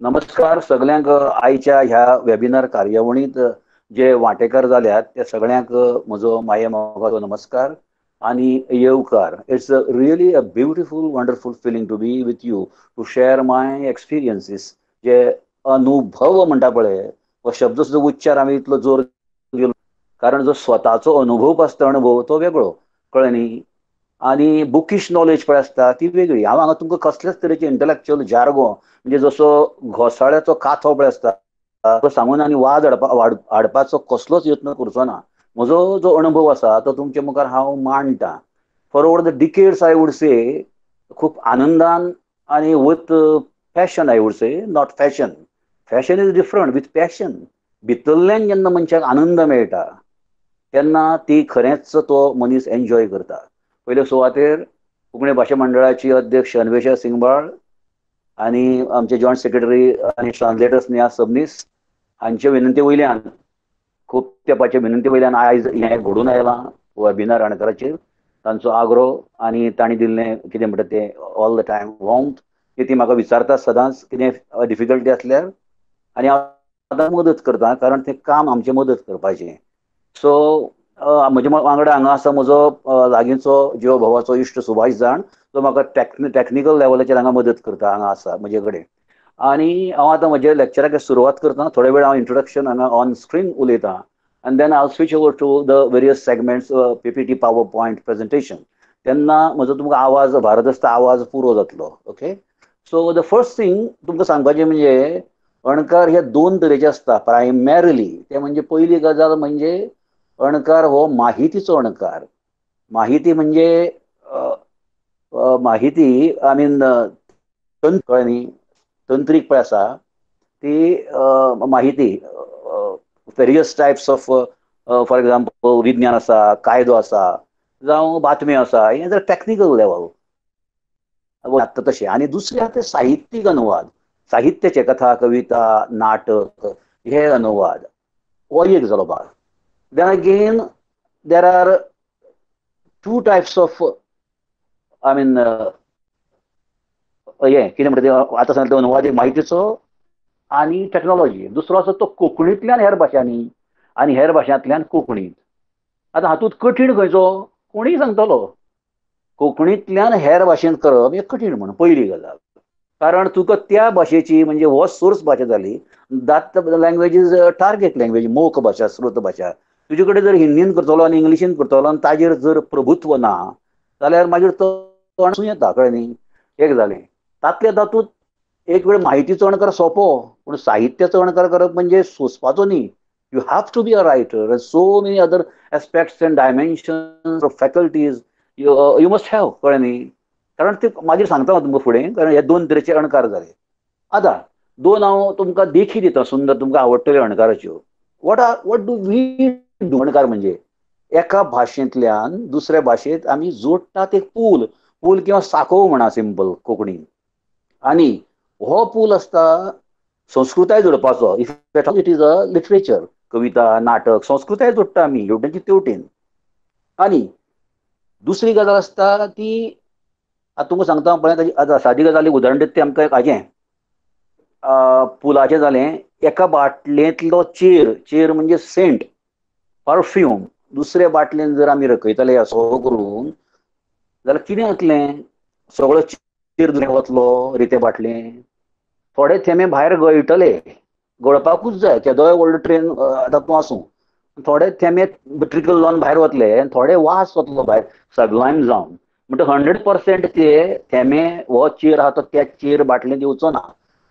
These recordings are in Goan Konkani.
नमस्कार सगल्यांक. आयच्या ह्या वेबिनार कार्यावळींत जे वांटेकार जाल्यात त्या सगळ्यांक म्हजो माये मोगाचो नमस्कार आनी येवकार. It's a really a beautiful wonderful feeling to be with you to share my experiences. जे अनुभव म्हणटा पळय, हो शब्द सुद्दां उच्चार आमी इतलो जोर दिलो कारण जो स्वताचो अनुभव आसता, अणभव तो वेगळो, कळ्ळें न्ही, आनी बुकीश नॉलेज पळय आसता ती वेगळी. हांव हांगा तुमकां कसलेच तरेचे इंटलेक्च्युअल जार्गो म्हणजे जसो घोसाळ्याचो काथो पळय आसता तो सांगून आनी वाद हाडपाचो कसलोच यत्न करचो ना. म्हजो जो अणभव आसा तो तुमचे मुखार हांव मांडटा. For over the decades I would say, खूब आनंदान आनी with passion I would say, not fashion, fashion is different, with passion भितरल्यान जेन्ना मनशाक आनंद मेळटा तेन्ना ती खरेंच तो मनीस एन्जॉय करता. पयले सुवातेर कोंकणी भाशा मंडळाची अध्यक्ष अन्वेषा सिंगबाळ आनी आमचे जॉयंट सेक्रेटरी आनी ट्रान्सलेटर स्नेहा सबनीस हांचे विनंती वयल्यान, खूब तेंपाचे विनंती वयल्यान आयज हें घडून आयलां वेबिनार अणकाराचेर. तांचो आग्रो आनी तांणी दिल्लें कितें म्हणटा तें ऑल the time warmth की ती म्हाका विचारतात सदांच कितें डिफिकल्टी आसल्यार, आनी हांव सदांच मदत करता कारण तें काम आमचें मदत करपाचें. सो म्हजे वांगडा हांगा आसा म्हजो लागींचो जिव भावाचो इश्ट सुभाष जाण, जो म्हाका टॅक्निकल लेवलाचेर हांगा मदत करता, हांगा आसा म्हजे कडेन. आनी हांव आतां म्हज्या लेक्चराक सुरवात करतना थोडे वेळ हांव इंट्रोडक्शन हांगा ऑन स्क्रीन उलयतां and then I switch over to the various segments, PPT, power point presentation. तेन्ना म्हजो तुमकां आवाज, भारदस्त आवाज पुरो जातलो. Okay, so the first thing तुमकां सांगपाचें म्हणजे अणकार हे दोन तरेचे आसता प्रायमरीली. ते म्हणजे पयली गजाल म्हणजे अणकार हो माहितीचो अणकार. माहिती म्हणजे माहिती I mean कळ्ळें न्ही, तंत्रीक पळय आसा ती माहिती, various types of, for example विज्ञान आसा, कायदो आसा, जावं बातम्यो आसा, हें जर टॅक्निकल लेवल आतां तशें. आनी दुसरें आसा तें साहित्यीक अनुवाद, साहित्याचे कथा, कविता, नाटक हे अनुवाद, हो एक जालो भाग. Then again there are two types of, I mean हें कितें म्हणटा तें आतां सांगलें अनुवाद एक माहितीचो आनी टॅक्नोलॉजी. दुसरो आसा तो कोंकणींतल्यान हेर भाशांनी आनी हेर भाशांतल्यान कोंकणींत. आतां हातूंत कठीण खंयचो कोणीय सांगतलो, कोंकणींतल्यान हेर भाशेंत करप हें कठीण म्हण पयली गजाल, कारण तुका त्या भाशेची म्हणजे हो सोर्स भाशा जाली, that language is target language, मोख भाशा, स्रोत भाशा. तुजे कडेन जर हिंदीन करतलो आनी इंग्लिशीन करतलो आनी ताजेर जर प्रभुत्व ना जाल्यार मागीर तो अणसूं येता, कळ्ळें न्ही. एक जालें. तातल्या तातूंत एक वेळ माहितीचो अणकार सोंपो, पूण साहित्याचो अणकार करप म्हणजे सोंसपाचो न्ही. You have to be a writer, so many other aspects and dimensions of faculties you must have, कळ्ळें न्ही. कारण ते मागीर सांगता हांव तुमकां फुडें, कारण हे दोन तरेचे अणकार जाले. आतां दोन हांव तुमकां देखी दिता सुंदर, तुमकां आवडटल्यो अणकाराच्यो. What do we do? अणकार म्हणजे एका भाशेंतल्यान दुसऱ्या भाशेंत आमी जोडटात एक पूल, पूल किंवा साकोव म्हणा सिंपल कोंकणीन. आनी हो पूल आसता संस्कृताय जोडपाचो. If it is a literature, कविता, नाटक, संस्कृताय जोडटा आमी हेवटेनची तेवटेन. आनी दुसरी गजाल आसता ती आतां तुमकां सांगता पळय, ताजी आतां सादी गजाल एक उदाहरण दिता तें आमकां हाजें पुलाचें जालें. एका बाटलेंतलो चेर, चेर म्हणजे सेंट, परफ्यूम, दुसऱ्या बाटलेन जर आमी रकयतले असो करून जाल्यार कितें जातलें, सगळो चेर दुसऱ्या वतलो रिते बाटलें, थोडे थेंबे भायर गळटले, गळपाकूच जाय, केदोय व्हडलो ट्रेन आतां तूं आसूं, थोडे थेंबे ट्रिकल जावन भायर वतले आनी थोडे वास वतलो भायर सबलायम जावन. म्हणटा 100% ते थेंबे हो चेर आहा तो त्या चेर बाटलेंत येवचो ना.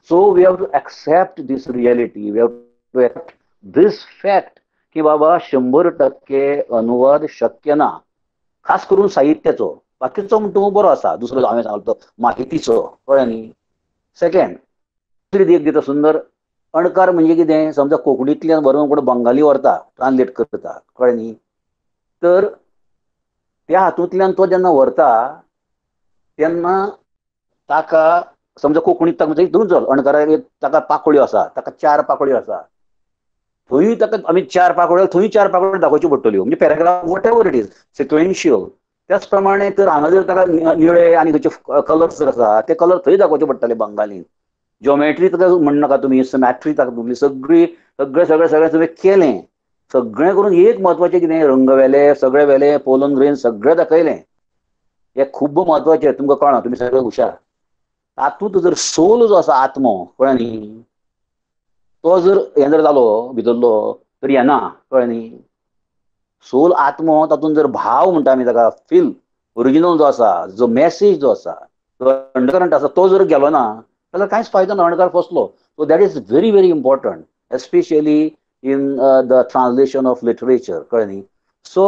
So we have to accept this reality, we have to accept this fact की बाबा 100% अनुवाद शक्य ना, खास करून साहित्याचो. बाकीचो म्हण तूं बरो आसा, दुसरो हांवें सांगलो तो माहितीचो, कळ्ळें न्ही. सेकेंड, दुसरी देख दिता सुंदर. अणकार म्हणजे कितें, समजा कोंकणींतल्यान बरोवन कोण बंगाली व्हरता, ट्रान्सलेट करता, कळ्ळें न्ही, तर त्या हातूंतल्यान तो जेन्ना व्हरता तेन्ना ताका समजा कोंकणींत ताका धरून चल अणकाराक ताका पाकळ्यो आसा, ताका 4 पाकळ्यो आसा, थंय ताका आमी 4 पाकळ्यो, थंय 4 पाकळ्यो दाखोवच्यो पडटल्यो, म्हणजे paragraph whatever it is sequential. त्याच प्रमाणे तर हांगा जर ताका निळे आनी खंयचे कलर्स जर आसा ते कलर थंय दाखोवचे पडटले बंगालीन. जॉमेट्री ताका म्हणनाका तुमी, सिमॅट्री ताका तुमी सगळी सगळें सगळें सगळें तुवें केलें. सगळें करून एक म्हत्वाचें कितें, रंग वेले सगळे वेले, पोलन ग्रेन सगळें दाखयलें. हें खूब म्हत्वाचें, तुमकां कळना, तुमी सगळे हुशार. तातूंत जर सोल जो आसा, आत्मो, कळ्ळें न्ही, तो जर हें जर जालो भितरलो तर येना, कळ्ळें न्ही. सोल आत्मो, तातूंत जर भाव म्हणटा आमी ताका, फील ओरिजिनल जो आसा, जो मॅसेज जो आसा, जो अंडरकरंट आसा, तो जर गेलो ना जाल्यार कांयच फायदो ना, अणकार फसलो. So that is very very important, especially in the translation of literature, कळ्ळें न्ही. सो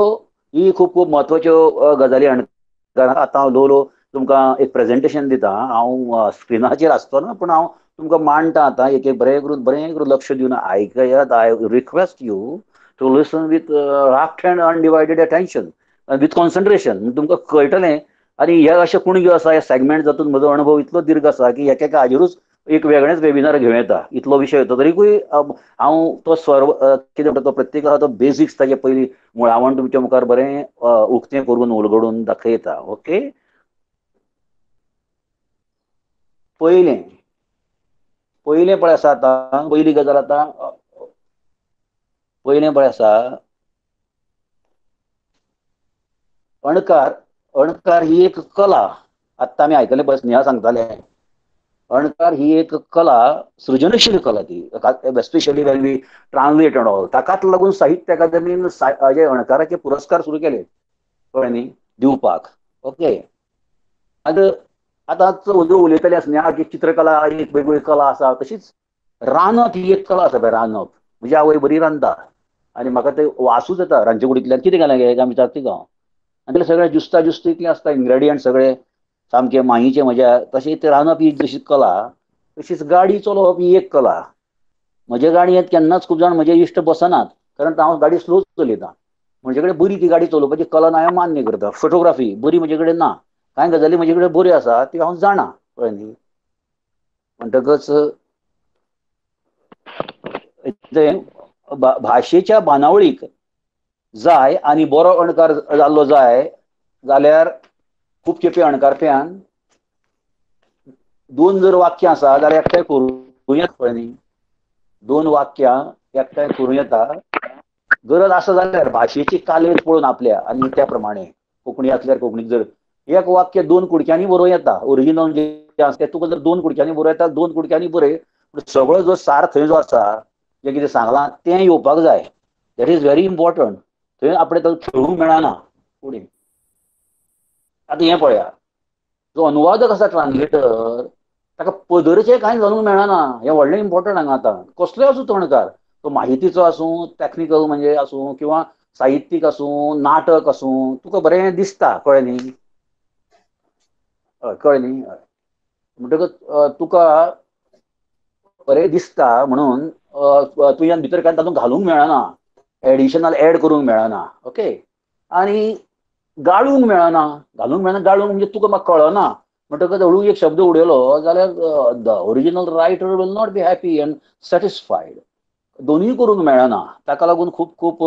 ही खूब खूब म्हत्वाच्यो गजाली अणकार. आतां हांव ल्हव ल्हव तुमकां एक प्रेजेंटेशन दिता. हांव स्क्रिनाचेर आसतो ना, पूण हांव तुमकां मांडटा आतां एक एक बरें करून, बरें करून लक्ष दिवन आयकयात. I request you to listen with rapt and undivided attention, with concentration. तुमकां कळटलें. आनी हे अशे कुणग्यो आसा, हे सेगमेंट जातून म्हजो अणभव इतलो दीर्घ आसा की एकेका हाजेरूच एक वेगळेंच वेबिनार घेवं येता, इतलो विशय येता. तरीकूय हांव तो सर्व कितें म्हणटा तो प्रत्येक तो बेसिक्स ताजे पयलीं मुळावण तुमच्या मुखार बरें उक्तें करून उलगडून दाखयता. ओके, पयलें पयलें पळय आसा आतां, पयली गजाल आतां पयलें पळय आसा अणकार. अणकार ही एक कला. आत्तां आमी आयकलें पळय, स्नेहा सांगतालें, अणकार ही एक कला, सृजनशील कला ती, especially when we translate and all. ताकाच लागून साहित्य अकादमीन अणकाराचे पुरस्कार सुरू केले, कळ्ळें न्ही, दिवपाक. ओके, आतां आतां जो उलयताले स्नेहा की चित्रकला एक वेगवेगळी कला आसा, तशीच रांदप ही एक कला आसा. पळय रांदप, म्हजी आवय बरी रांदता आनी म्हाका ते वासूच येता रांदचे कुडींतल्यान कितें घालें गे काय विचारता तिका हांव. आनी तें सगळें जुस्ता जुस्त इतलें आसता, इनग्रेडियंट सगळे सामके माहीचे म्हज्या. तशें ते रांदप ही जशी कला, तशीच गाडी चलोवप ही एक कला. म्हज्या गाडयेंत केन्नाच खूब जाण म्हजे इश्ट बसनात, कारण हांव गाडी स्लो चलयता. म्हजे कडेन बरी ती गाडी चलोवपाची कला ना, हांवें मान्य करता. फोटोग्राफी बरी म्हजे कडेन ना, कांय गजाली म्हजे कडेन बऱ्यो आसा त्यो हांव जाणा, कळ्ळें न्ही. म्हणटकच भाशेच्या बांदावळीक जाय आनी बरो अणकार जाल्लो जाय जाल्यार खूब खेपे अणकारप्यान दोन जर वाक्यां आसा जाल्यार एकठांय करूं येता, कळ्ळें न्ही. दोन वाक्यां एकठांय करूं येता गरज आसा जाल्यार, भाशेची कालेज पळोवन आपल्या, आनी त्या प्रमाणे कोंकणी आसल्यार कोंकणीक जर एक वाक्य दोन कुडक्यांनी बरोवं येता, ओरिजिनल जें आसा तें तुका जर दोन कुडक्यांनी बरोवं येता, दोन कुडक्यांनी बरय, पूण सगळो जो सार थंय जो आसा, जें कितें सांगलां तें येवपाक जाय. That is very important. थंय आपणें तातूंत खेळूंक मेळना. फुडें आतां हें पळया, जो अनुवादक आसा, ट्रान्सलेटर, ताका पदरचें कांय घालूंक मेळना. हें व्हडलें इम्पॉर्टंट हांगा. आतां कसलोय आसूं तो अणकार, तो माहितीचो आसूं, टॅक्निकल म्हणजे आसूं, किंवा साहित्यीक आसूं, नाटक आसूं, तुका बरें दिसता, कळ्ळें न्ही, हय कळ्ळें न्ही. हय, म्हणटकच तुका बरें दिसता म्हणून तुज्यान भितर कांय तातूंत घालूंक मेळना, एडिशनल एड करूंक मेळना. ओके, आनी गाळूंक मेळना, घालूंक मेळना, गाळूंक म्हणजे तुका म्हाका कळना, म्हणटकच हळू एक शब्द उडयलो जाल्यार the original writer will not be happy and satisfied. दोनूय करूंक मेळना, ताका लागून खूब खूब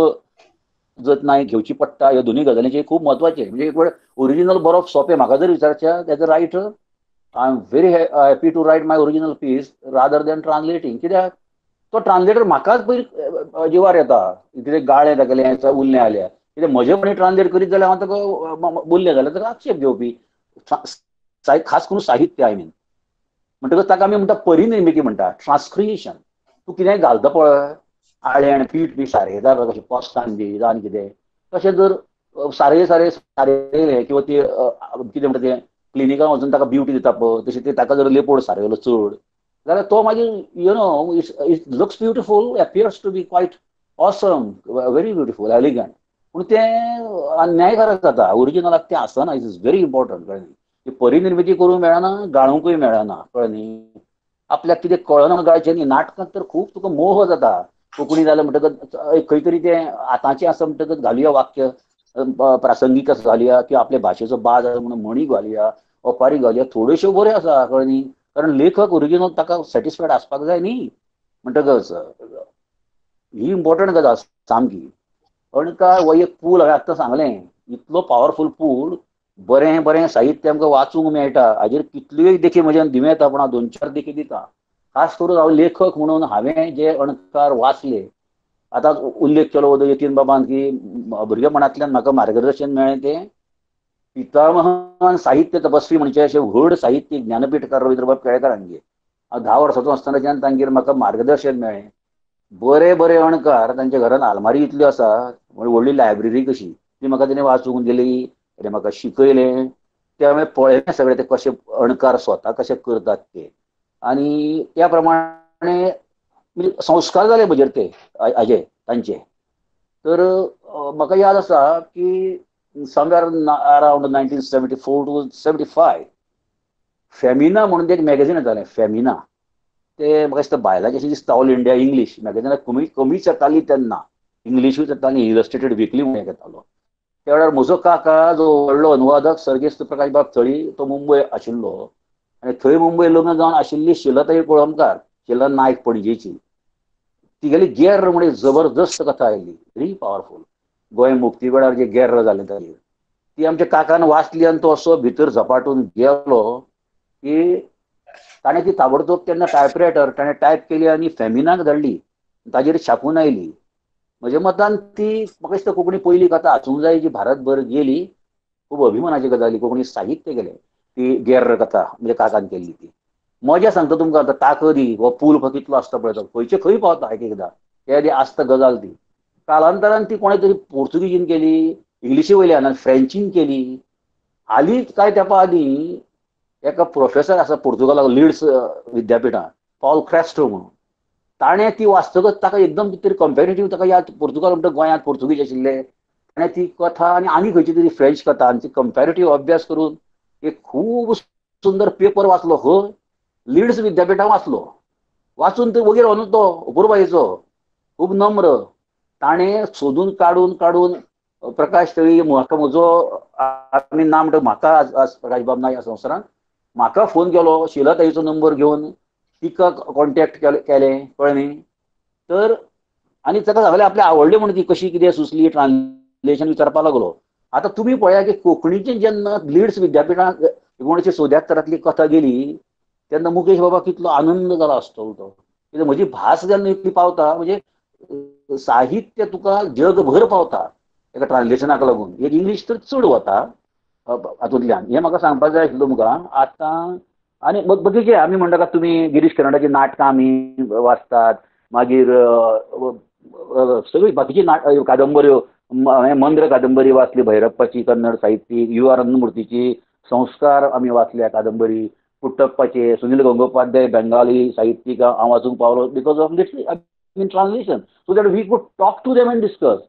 जतनाय घेवची पडटा. ह्यो दोनूय गजालींचे खूब म्हत्वाचें. म्हणजे एक वेळ ओरिजिनल बरोवप सोंपें, म्हाका जर विचारचें as a writer, I am very happy to write my original piece rather than translating. कित्याक तो ट्रान्सलेटर म्हाकाच पयलीं जिवार येता, कितें गाळें तागेलें उरलें जाल्यार, कित्याक म्हजें कोणी ट्रान्सलेट करीत जाल्यार हांव ताका बोल्लें जाल्यार ताका आक्षेप घेवपी, खास करून साहित्य I mean. म्हणटकच ताका आमी म्हणटा परिनिर्मिती म्हणटा, ट्रान्सक्रिएशन. तूं कितेंय घालता पळय, आळेण पीठ बी सारयता कशें पोस्तान बी जावन कितें, तशें जर सारय सारय सारयलें किंवा ती कितें म्हणटा तें क्लिनिकान वचून ताका ब्युटी दिता पळय, तशें ते ताका जर लेपोड सारयलो चड जाल्यार तो मागीर you know it looks beautiful, appears to be quite awesome, very beautiful, elegant, पूण तें अन्यायकारक जाता, ओरिजिनलाक तें आसना. It is very important, कळ्ळें न्ही. ती परिनिर्मिती करूंक मेळना, गाळुंकूय मेळना, कळ्ळें न्ही. आपल्याक कितें कळना गाळचें न्ही. नाटकांत तर खूब तुका मोह जाता, कोंकणी जालें म्हणटकच खंय तरी तें आतांचें आसा म्हणटकच घालुया वाक्य प्रासंगीक आसा घालुया, किंवा आपले भाशेचो बाज आसा म्हणून म्हणी घालुया, ओपारी घालुया, थोड्योश्यो बऱ्यो आसा, कळ्ळें न्ही. कारण लेखक ओरिजिनल ताका सॅटिस्फायड आसपाक जाय न्ही. म्हणटकच ही इम्पॉर्टंट गजाल सामकी. अणकार हो एक पूल, हांवें आत्तां सांगलें, इतलो पावरफूल पूल, बरें बरें साहित्य आमकां वाचूंक मेळटा. हाजेर कितल्योय देखी म्हज्यान दिवं येता, पूण हांव दोन चार देखी दिता. खास करून हांव लेखक म्हणून हांवें जे अणकार वाचले, आतां उल्लेख केलो वता यतीन बाबान की भुरगेपणांतल्यान म्हाका मार्गदर्शन मेळ्ळें तें पितामहन साहित्य तपस्वी म्हणजे अशें व्हड साहित्यीक ज्ञानपीठकार रवींद्रबाब केळेकार हांगेर. हांव 10 वर्सांचो आसतनाच्यान तांगेर म्हाका मार्गदर्शन मेळ्ळें. बरे बरे अणकार तांच्या घरान आलमारी इतल्यो आसा, व्हडली लायब्ररी कशी, ती म्हाका तेणें वाचूंक दिली, तेणें म्हाका शिकयलें. ते हांवें पळयलें सगळें ते कशे अणकार स्वता कशे करतात ते, आनी त्या प्रमाणे संस्कार जाले म्हजेर ते हाजे तांचे. तर म्हाका याद आसा की somewhere around 1974 to 75 Femina म्हणून एक मॅगझीन येतालें, फेमिना. ते म्हाका दिसता बायलांचें अशें दिसता, ऑल इंडिया इंग्लीश मॅगझिनां कमी कमीच येताली तेन्ना, इंग्लिशूच येताली, इलस्ट्रेटेड विकली म्हणून येतालो. त्या वेळार म्हजो काका जो व्हडलो अनुवादक सर्गेस्त प्रकाश बाब थळी, तो मुंबय आशिल्लो आनी थंय मुंबय लग्न जावन आशिल्ली शिलाताई कोळंबकार, शिला नायक पणजेची, तिगेली गेर्र म्हणजे जबरदस्त कथा आयली, व्हेरी पावरफूल. गोंय मुक्ती वेळार जे गेर्र जालें ताजेर ती आमच्या काकान वाचली आनी तो असो भितर झपाटून गेलो की ताणें ती ताबडतोब तेन्ना टायपरायटर ताणें टायप केली आनी फेमिनाक धाडली, ताजेर छापून आयली. म्हज्या मतान ती म्हाका दिसता कोंकणी पयली कथा आसूंक जाय जी भारतभर गेली. खूब अभिमानाची गजाली, कोंकणी साहित्य गेलें ती गेर्र कथा म्हणजे काकान केल्ली ती. मजा सांगता तुमकां आतां, ताकदी हो पूल कितलो आसता पळय, तो खंयचे खंय पावता एक एकदां, ते आदी आसता गजाल ती. कालांतरान ती कोणें तरी पोर्तुगीजीन केली, इंग्लिशी वयल्यान आनी फ्रेंचीन केली. हालींच कांय तेंपा आदीं एका प्रोफेसर आसा पोर्तुगालाक लिड्स विद्यापिठांत, पॉल क्रॅस्टो म्हणून, ताणें ती वाचतकच ताका एकदम कितें तरी कंपेरेटीव ताका याद, पोर्तुगाल म्हणटा गोंयांत पोर्तुगीज आशिल्ले, ताणें ती कथा आनी आनी खंयची तरी फ्रेंच कथा आनी कंपेरेटीव अभ्यास करून एक खूब सुंदर पेपर वाचलो. खंय लिड्स विद्यापिठांत वाचलो. वाचून ते वगीर रावना तो, अपुरबायेचो, खूब नम्र. ताणें सोदून काडून काडून प्रकाश थळी म्हाका म्हजो आमी ना म्हणटा, म्हाका आज प्रकाश बाब ना ह्या संवसारांत, म्हाका फोन केलो, शिलाताईचो नंबर घेवन तिका कॉन्टेक्ट केलें, कळ्ळें न्ही. तर आनी ताका सांगलें आपल्या आवडलें म्हणून ती कशी कितें सुचली, ट्रान्सलेशन विचारपाक लागलो. आतां तुमी पळया की कोंकणीचें जेन्ना लिड्स विद्यापिठांत 1974 कथा गेली तेन्ना मुकेश बाबा कितलो आनंद जाला आसतलो तो. कित्याक म्हजी भास जेन्ना इतली पावता, म्हणजे साहित्य तुका जगभर पावता एका ट्रान्सलेशनाक लागून. एक इंग्लीश तर चड वता हातूंतल्यान, हें म्हाका सांगपाक जाय आशिल्लें तुमकां आतां. आनी बाकीचे आमी म्हणटा का तुमी गिरीश कर्नाडाची नाटकां आमी वाचतात, मागीर सगळीं बाकीची कादंबऱ्यो, मंद्र कादंबरी वाचली भैरप्पाची, कन्नड साहित्यीक, you are अनंतमूर्तीची संस्कार आमी वाचल्या कादंबरी, पुट्टप्पाचे, सुनील गंगोपाध्याय बेंगाली साहित्यीक हांव वाचूंक पावलो because of this I mean translation, so that we could talk to them and discuss.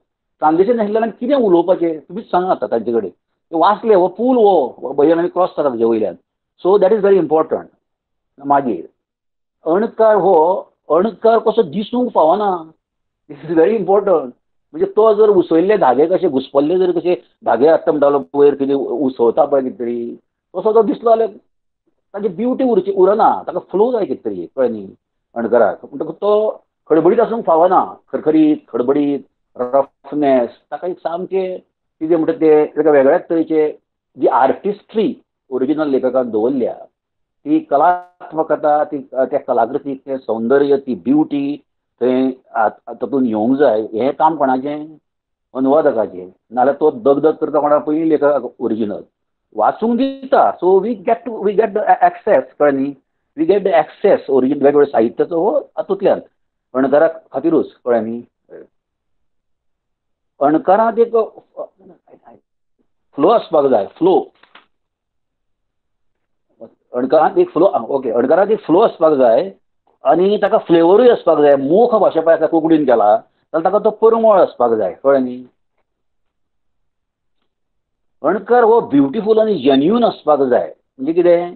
Translation नाशिल्ल्यान कितें उलोवपाचें तुमीच सांगा आतां तांचे कडेन. वाचले हो पूल हो भंयान आमी क्रॉस जाता ताजे वयल्यान, so that is very important. मागीर अणकार, हो अणकार कसो दिसूंक फावना, this is very important. म्हणजे तो जर उसयल्ले धागे कशे घुसपल्ले जर कशे धागे आसता म्हणटालो वयर कितें उसवता पळय कितें तरी, तसो तो दिसलो जाल्यार ताजी ब्युटी उरची उरना, ताका फ्लो जाय कितें तरी, कळ्ळें न्ही अणकाराक. म्हणटकूच तो खडबडीत आसूंक फावना, खरखरीत खडबडीत रफनेस ताका एक सामकें कितें म्हणटा तें एका वेगळ्याच तरेचे जी आर्टिस्ट्री ओरिजिनल लेखकान दवरल्या ती कलात्मकता, ती त्या कलाकृतीक तें सौंदर्य, ती ब्युटी थंय तातूंत येवंक जाय. हें काम कोणाचें? अनुवादकाचें. नाजाल्यार तो दगदग करता कोणा पयलीं लेखक ओरिजिनल वाचूंक दिता. So we get to we get the access, कळ्ळें न्ही, we get the access original वेगवेगळ्या साहित्याचो हो हातूंतल्यान अणकारा खातिरूच, कळ्ळें न्ही. अणकारांत एक फ्लो आसपाक जाय, फ्लो अणकारांत एक फ्लो, ओके, अणकारांत एक फ्लो आसपाक जाय आनी ताका फ्लेवरूय आसपाक जाय. मोख भाशा पळय आतां कोंकणीन केला जाल्यार ताका तो परमळ आसपाक जाय, कळ्ळें न्ही. अणकार हो ब्युटिफूल आनी जेन्युइन आसपाक जाय. म्हणजे कितें,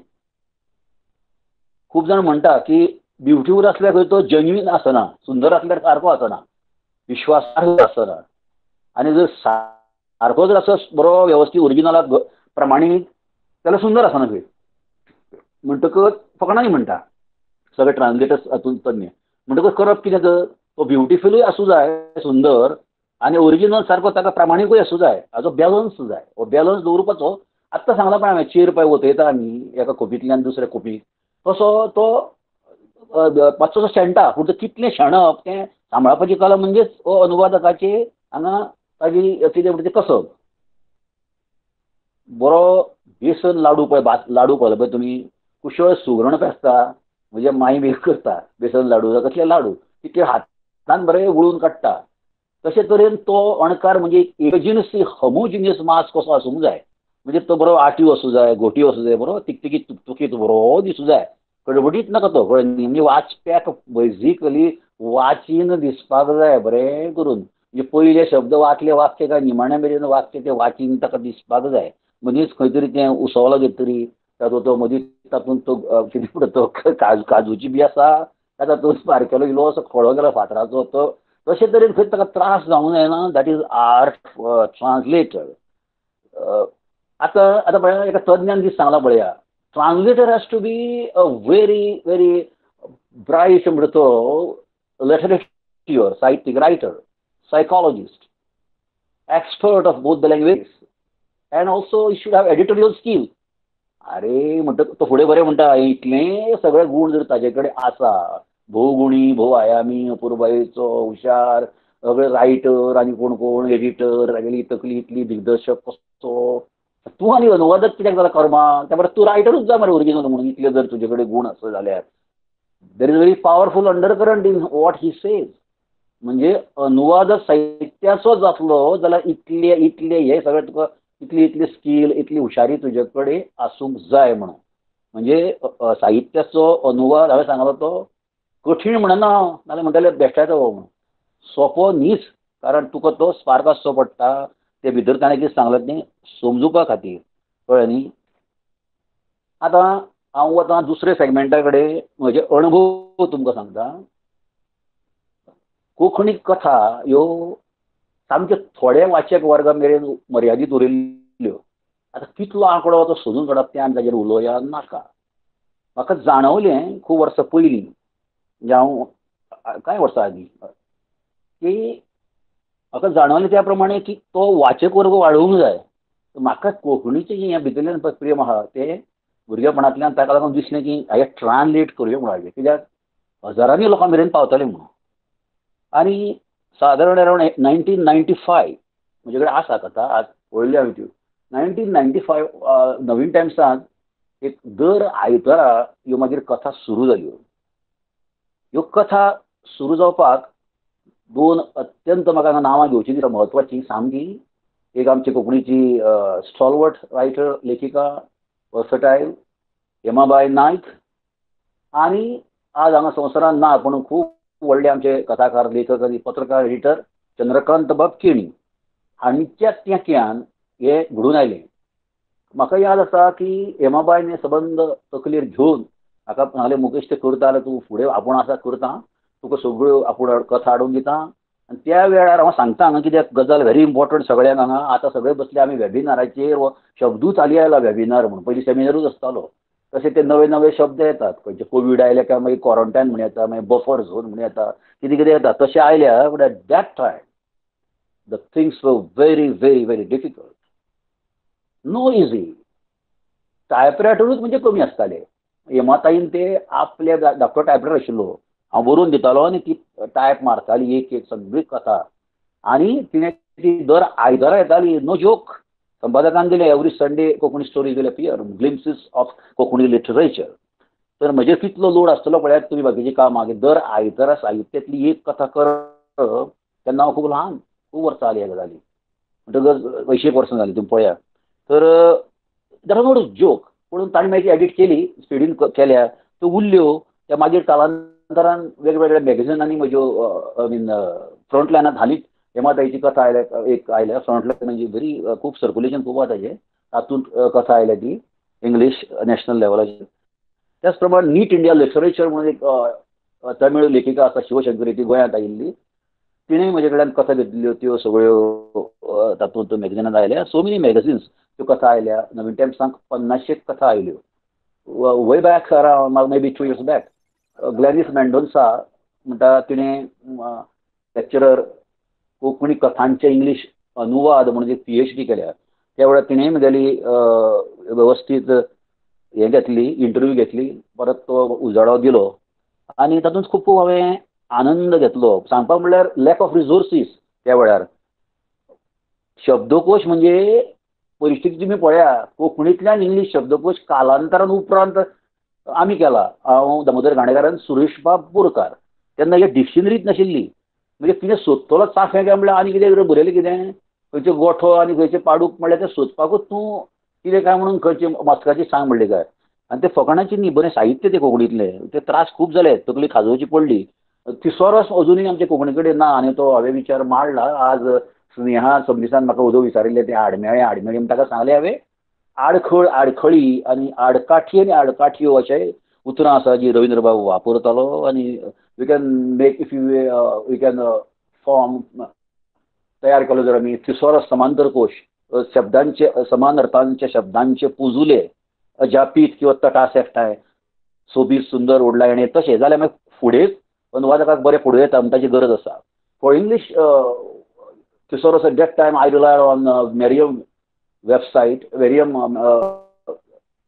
खूब जाण म्हणटा की ब्युटिफूल आसल्यार खंय तो जेन्युइन आसना, सुंदर आसल्यार सारको आसना, विश्वासार्ह आसना. आनी जर सारको जर आसत बरो वेवस्थीत ओरिजिनलाक प्रमाणीत जाल्यार सुंदर आसना खंय. म्हणटकच फकणांनी म्हणटा सगळे ट्रान्सलेटर्स हातूंत तज्ञ. म्हणटकच करप कितें तर तो ब्युटिफुलूय आसूं जाय सुंदर आनी ओरिजिनल सारको ताका प्रामाणिकूय आसूं जाय. हाजो बॅलन्स जाय, हो बॅलन्स दवरपाचो. आत्तां सांगलां पळय हांवें, चेर पळय वतयता आमी एका खोपींतल्यान दुसऱ्या खोपीक, तसो तो मातसो शेणटा, पूण कितलें शेणप तें सांबाळपाची कला म्हणजेच हो अनुवादकाची हांगा ताजी कितें म्हणटा तें कसब. बरो बेसन लाडू पळय, लाडू पळयला पळय तुमी, कुशळ सुवर्ण आसता, म्हणजे माई बी करता बेसन लाडू, कसले लाडू तितले हातान बरे वळून काडटा. तशे तरेन तो अणकार म्हणजे एकजिनस होमोजिनियस मास कसो आसूंक जाय, म्हणजे तो बरो आटीव आसूं जाय, गोटीव आसूं जाय, बरो तिकतिकीत तुकतुकीत बरो दिसूं जाय, कडबडीत नाका तो, कळ्ळें न्ही. म्हणजे वाचप्याक बेजिकली वाचीन दिसपाक जाय बरें करून, म्हणजे पयले शब्द वाचले वाक्य काय निमाण्या मेरेन वाक्य तें वाचीन ताका दिसपाक जाय. मदींच खंय तरी तें उसवला तरी तातूंत तो मदींच तातूंत तो कितें म्हणटा तो काजूची बी आसा, तातूंत बारकेलो इल्लो असो खळो गेला फातराचो, तो तशे तरेन खंय ताका त्रास जावंक जायना. That is art translator. आतां आतां पळया एका तज्ञान कितें सांगलां पळया, translator has to be a very very bright म्हणटा तो लिटरेच्युअर, साहित्यीक, writer, psychologist, expert of both the languages, and also he should have editorial skill. अरे म्हणटा तो फुडें बरें म्हणटा, इतलें सगळे गूण जर ताजे कडेन आसा, भोवगुणी, भोव आयामी, अपुरबायेचो, हुशार, सगळे रायटर आनी कोण कोण एडिटर, तागेली तकली इतली दिग्दर्शक कसो, तूं आनी अनुवादक कित्याक जाला कर्मा, त्या बरें तूं रायटरूच जाय मरे ओरिजिनल म्हणून, इतले जर तुजे कडेन गूण आसत जाल्यार. There is very powerful undercurrent in what he says. म्हणजे अनुवादक साहित्याचो जातलो जाल्यार इतले इतले हे सगळे तुका इतली इतली स्कील, इतली हुशारी तुजे कडेन आसूंक जाय म्हणून. म्हणजे साहित्याचो अनुवाद हांवें सांगलो तो कठीण म्हणना, नाल्यार म्हणटाले बेश्टाचो हो म्हणून, सोंपो न्हीच, कारण तुका तो स्पार्क आसचो पडटा, ते भितर ताणें कितें सांगलां तें समजुपा खातीर, कळ्ळें न्ही. आतां हांव वतां दुसऱ्या सेगमेंटा कडेन, म्हजे अणभव तुमकां सांगता. कोंकणी कथा ह्यो सामक्यो थोड्या वाचक वर्गा मेरेन मर्यादीत उरिल्ल्यो. आतां कितलो आंकडो तो सोदून काडप तें आमी ताजेर उलोवया नाका. म्हाका जाणवलें खूब वर्सां पयलीं, म्हणजे हांव कांय वर्सां आदीं, की म्हाका जाणवलें त्या प्रमाणे की तो वाचक वर्ग वाडोवंक जाय. म्हाका कोंकणीचें जें हें भितरल्यान प्रेम आहा तें भुरगेपणांतल्यान ताका लागून दिसलें की हांवें ट्रान्सलेट करुया म्हणून, कित्याक हजारांनी लोकां मेरेन पावतलें म्हणून. आनी सादारण अरावंड 1995 म्हजे कडेन आसा कथा, आज पळयली हांवें त्यो. 1995 नवीन टायम्सांत एक दर आयतारा ह्यो मागीर कथा सुरू जाल्यो. ह्यो कथा सुरू जावपाक दोन अत्यंत म्हाका नांवां घेवची दिसता म्हत्वाची सामकी. एक आमची कोंकणीची स्टॉलवर्ट रायटर, लेखिका, वर्सटायल हेमाबाय नायक, आनी आज हांगा संवसारांत ना पूण खूब व्हडले आमचे कथाकार, लेखक आनी पत्रकार, एडिटर चंद्रकांत बाब केणी हांच्या तेंक्यान हें घडून आयलें. म्हाका याद आसा की हेमाबायन हें सबंद तकलेर घेवन म्हाका सांगलें, मुकेश तें करता जाल्यार तूं फुडें आपूण आसा करता, तुका सगळ्यो आपूण कथा हाडून दिता. आनी त्या वेळार हांव सांगता हांगा कित्याक गजाल व्हेरी इम्पॉर्टंट सगळ्यांक हांगा. आतां सगळे बसले आमी वेबिनाराचेर, शब्दूच हालीं आयला वेबिनार म्हणून, पयलीं सेमिनारूच आसतालो. तशें ते नवे नवे शब्द येतात, खंयचे कोवीड आयले काय मागीर क्वॉरंटायन म्हण येता, मागीर बफर झोन म्हण येता, कितें कितें येता, तशें आयल्या. But at that time the things were very very very difficult, no easy. टायपरायटरूच म्हणजे कमी आसताले. हेमाताईन ते आपले धाकटो टायपरायटर आशिल्लो, हांव बरोवन दितालो आनी ती टायप मारताली एक एक सगळी कथा. आनी तिणें ती दर आयतारा येताली, नो जोक. संपादकान दिलें every Sunday Konkani stories will appear, glimpses of Konkani literature. तर म्हजेर कितलो लोड आसतलो पळयात तुमी बाकीचीं कामां, की दर आयतारा साहित्यांतली एक कथा करप. तेन्ना हांव खूब ल्हान, खूब वर्सां जालीं ह्या गजाली, म्हणटकच 80 वर्सां जालीं तुमी पळयात. तर that was not a joke. पूण ताणें मागीर एडिट केली, स्पिडीन केल्या, त्यो उरल्यो. त्या मागीर कालांतरान वेगवेगळ्या मॅगझिनांनी म्हज्यो I mean front लायनांत हालींच हेमाताईची कथा आयल्या, एक आयल्या फ्रंट लायन, म्हणजे बरी खूब सर्कुलेशन खूब आहा ताजें, तातूंत कथा आयल्या ती इंग्लीश नॅशनल लेवलाचेर. त्याच प्रमाणे नीट इंडिया लिटरेचर म्हणून एक तमीळ लेखिका आसा शिवशंकरी, ती गोंयांत आयिल्ली, तिणें म्हजे कडल्यान कथा घेतिल्ल्यो, त्यो सगळ्यो तातूंत मॅगझिनांत आयल्या. सो मेनी मॅगझिन्स त्यो कथा आयल्या. नवीन टायम्सांक 50 कथा आयल्यो. Way back around maybe 2 years back Glenis Mendonca म्हणटा तिणें लेक्चरर कोंकणी कथांचे इंग्लीश अनुवाद म्हणून एक PhD केल्या. त्या वेळार तिणें म्हगेली वेवस्थीत हें घेतली, इंटरव्यू घेतली, परत तो उजवाडो दिलो. आनी तातूंत खूब खूब हांवें आनंद घेतलो. सांगपाक म्हणल्यार लॅक ऑफ रिसोर्सीस त्या वेळार. शब्दकोश म्हणजे परिस्थिती तुमी पळया, कोंकणींतल्यान इंग्लीश शब्दकोश कालांतरान उपरांत आमी केला. हांव, दामोदर घाणेकार, सुरेशबाब बोरकार. तेन्ना हे डिक्शनरीच नाशिल्ली. म्हणजे कितें सोदतलो चाफें काय म्हणल्यार आनी कितें बरयलें कितें खंयचे गोठो आनी खंयचे पाडूक म्हणल्यार तें सोदपाकूच तूं कितें काय म्हणून खंयचे मस्काची सांग म्हणली काय. आनी तें फकाणाची न्ही, बरें साहित्य तें कोंकणींतलें. ते त्रास खूब जाले, तकली खाजोवची पडली. थिसोरस अजुनूय आमच्या कोंकणी कडेन ना आनी तो हांवें विचार मांडला. आज स्नेहा सबनीसान म्हाका उदक विचारिल्लें तें आडमेळें आडमेळी म्हण ताका सांगलें हांवें आडखळ आडखळी आनी आडकाठी आनी आडकाठयो अशें उतरां आसा जी रवींद्रबाब वापरतालो. आनी we can make if you we can form तयार केलो जर आमी थिसोरस समांतर कोश, शब्दांचे समान अर्थांचे शब्दांचे पुजुले अजापीत किंवा तटास एकठांय सोबीत सुंदर ओडलायणे तशें जाल्यार मागीर फुडें अनुवादकाक बरें फुडें येता म्हण ताची गरज आसा. For English thesaurus at that time I rely on Merriam website, Merriam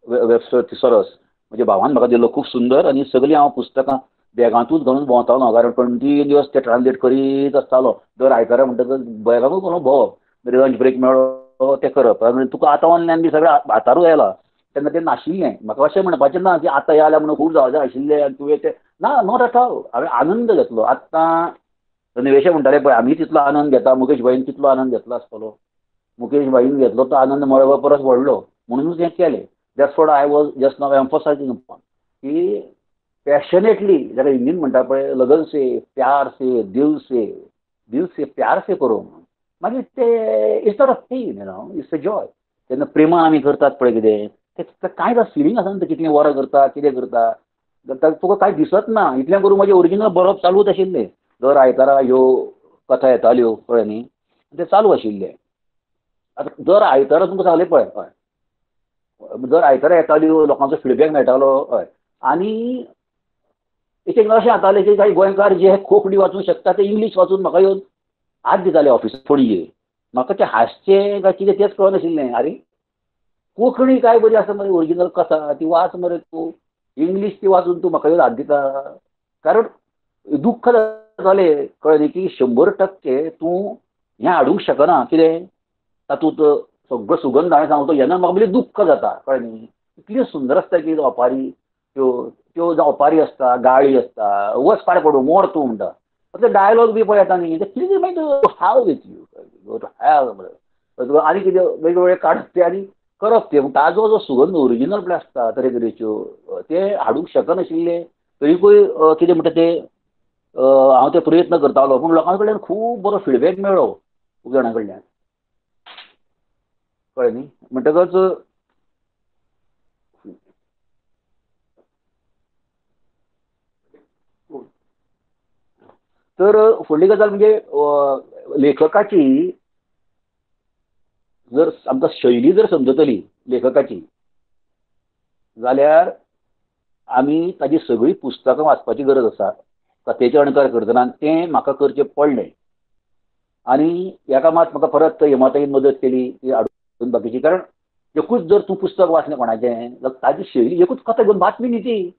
website thesaurus म्हज्या भावान म्हाका दिल्लो, खूब सुंदर. आनी सगळीं हांव पुस्तकां बॅगांतूच घालून भोंवतालो, कारण कंटिन्युअस ते ट्रान्सलेट करीत आसतालो. दर आयतारा म्हणटकच बॅगांतूच घालून भोंवप, लंच ब्रेक मेळ्ळो तें करप. आनी तुका आतां ऑनलायन बी सगळें हातारूय आयलां, तेन्ना तें नाशिल्लें. म्हाका अशें म्हणपाचें ना की आतां हें आयलां म्हणून खूब जावचें आशिल्लें आनी तुवें तें ना, not at all. हांवें आनंद घेतलो. आतां रनिवेशे म्हणटाले पळय आमी तितलो आनंद घेता, मुकेश भाईन तितलो आनंद घेतलो आसतलो. मुकेश भाईन घेतलो तो आनंद मळबा परस व्हडलो, म्हणूनच हें केलें. That's what I was just now emphasising upon की पॅशनेटली, जाका हिंदीन म्हणटा पळय लगन से प्यार से दिल से, दिल से प्यार से करो म्हणून. मागीर ते it's not a pain, you know, it's a joy. तेन्ना प्रेमान आमी करतात पळय कितें तें कांय फिलींग आसना, तें कितलीं वरां करता कितें करता तुका कांय दिसत ना. इतलें करून म्हजें ओरिजिनल बरोवप चालूच आशिल्लें. दर आयतारा ह्यो कथा येताल्यो कळ्ळें न्ही, तें चालू आशिल्लें. आतां दर आयतारा तुमकां सांगलें पळय, हय दर आयतारा येताल्यो, लोकांचो फिडबॅक मेळटालो. हय आनी एक एकदां अशें जातालें की कांय गोंयकार जे कोंकणी वाचूंक शकता ते इंग्लीश वाचून म्हाका येवन हात दिताले ऑफिसांत पणजे. म्हाका तें हांसचें काय कितें तेंच कळनाशिल्लें. आरे कोंकणी काय बरी आसा मरे, ओरिजिनल कथा ती वाच मरे तूं, इंग्लीश ती वाचून तूं म्हाका येवन हात दिता. कारण दुख्ख जातालें कळ्ळें न्ही की 100% तूं हें हाडूंक शकना कितें तातूंत सगळो सुगंध हांवें सांगलो तो येना, म्हाका म्हणजे दुख्ख जाता कळ्ळें न्ही. इतल्यो सुंदर आसता की ओपारी त्यो, त्यो जावं ओपारी आसता, गाळी आसता, वच पाड पडूं मोर तूं म्हणटा, असले डायलॉग बी पळय येता न्ही, ते कितें मागीर हाव विथ you आनी कितें वेगवेगळे काडप ते आनी करप ते. ताजो जो सुगंध ओरिजिनल पळय आसता तरेतरेच्यो ते हाडूंक शकनाशिल्ले तरीकूय कितें म्हणटा ते हांव ते प्रयत्न करतालो. पूण लोकां कडल्यान खूब बरो फिडबॅक मेळ्ळो, खूब जाणां कडल्यान, कळ्ळें न्ही. म्हणटकच तर फुडली गजाल म्हणजे लेखकाची जर आमकां शैली जर समजतली लेखकाची जाल्यार आमी ताजी सगळीं पुस्तकां वाचपाची गरज आसा. कथेचे अणकार करतना तें म्हाका करचें पडलें. आनी ह्या कामांत म्हाका परत हेमाताईन मदत केली ती हाडून बाकीची. कारण एकूच जर तूं पुस्तक वाचलें कोणाचें जाल्यार ताजी शैली, एकूच कथा घेवन बातमी न्ही ती,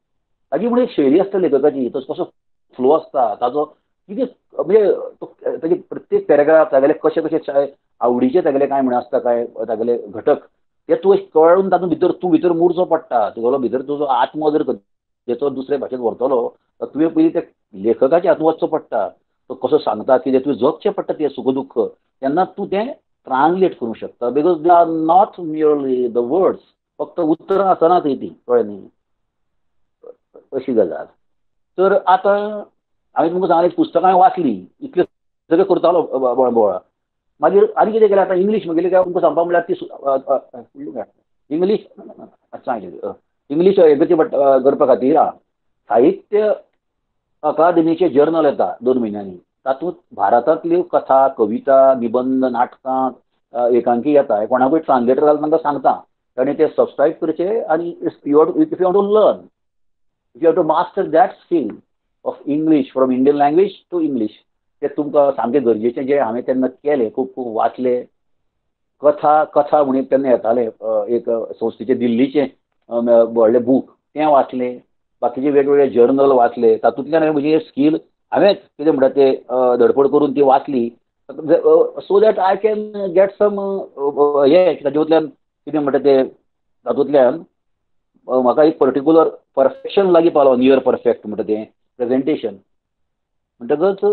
ताजी म्हणून एक शैली आसता लेखकाची, तो कसो फ्लो आसता ताजो, कितें म्हणजे ताजे प्रत्येक पॅराग्राफ तागेले कशे कशे आवडीचे तागेले कांय म्हण आसता, कांय तागेले घटक ते तूं कळून तातूंत भितर तूं भितर मुरचो पडटा. तुगेलो भितर तुजो आत्मो जर तेचो दुसरे भाशेंत व्हरतलो तुवें पयलीं त्या लेखकाच्या हातूंत वचचो पडटा, तो कसो सांगता कितें तुवें जगचें पडटा तें सुख दुख्ख, तेन्ना तूं तें ट्रान्सलेट करूंक शकता. Because they are not merely the words, फक्त उतरां आसना थंय तीं, कळ्ळें न्ही, अशी गजाल. तर आतां हांवें तुमकां सांगलें पुस्तकां वाचलीं, इतलें सगळें करतालो बोळा. मागीर आनी कितें केलें आतां इंग्लीश म्हगेली काय तुमकां सांगपाक म्हणल्यार ती इंग्लीश इंग्लीश हें करपा खातीर साहित्य अकादेमीचें जर्नल येता 2 म्हयन्यांनी, तातूंत भारतांतल्यो कथा, कविता, निबंद, नाटकां, एकांकी येता. कोणाकूय ट्रान्सलेटर जाल्यार तांकां सांगता ताणें ते सबस्क्रायब करचे आनी if you want to learn, if you have to master that skill of English from Indian language to English, ते तुमकां सामकें गरजेचें. जें हांवें तेन्ना केलें, खूब खूब वाचलें. कथा कथा म्हणून तेन्ना येतालें एक संस्थेचें दिल्लीचें व्हडलें बूक, तें वाचलें. बाकीचे वेगवेगळे जर्नल वाचले, तातूंतल्यान हांवें म्हजी स्कील हांवें कितें म्हणटा ते धडपड करून ती वाचली, so that I can get some हें तातूंतल्यान कितें म्हणटा ते तातूंतल्यान म्हाका एक पर्टिक्युलर परफेक्शन लागीं पावलो, नियर परफेक्ट म्हणटा तें प्रेजेंटेशन. म्हणटकच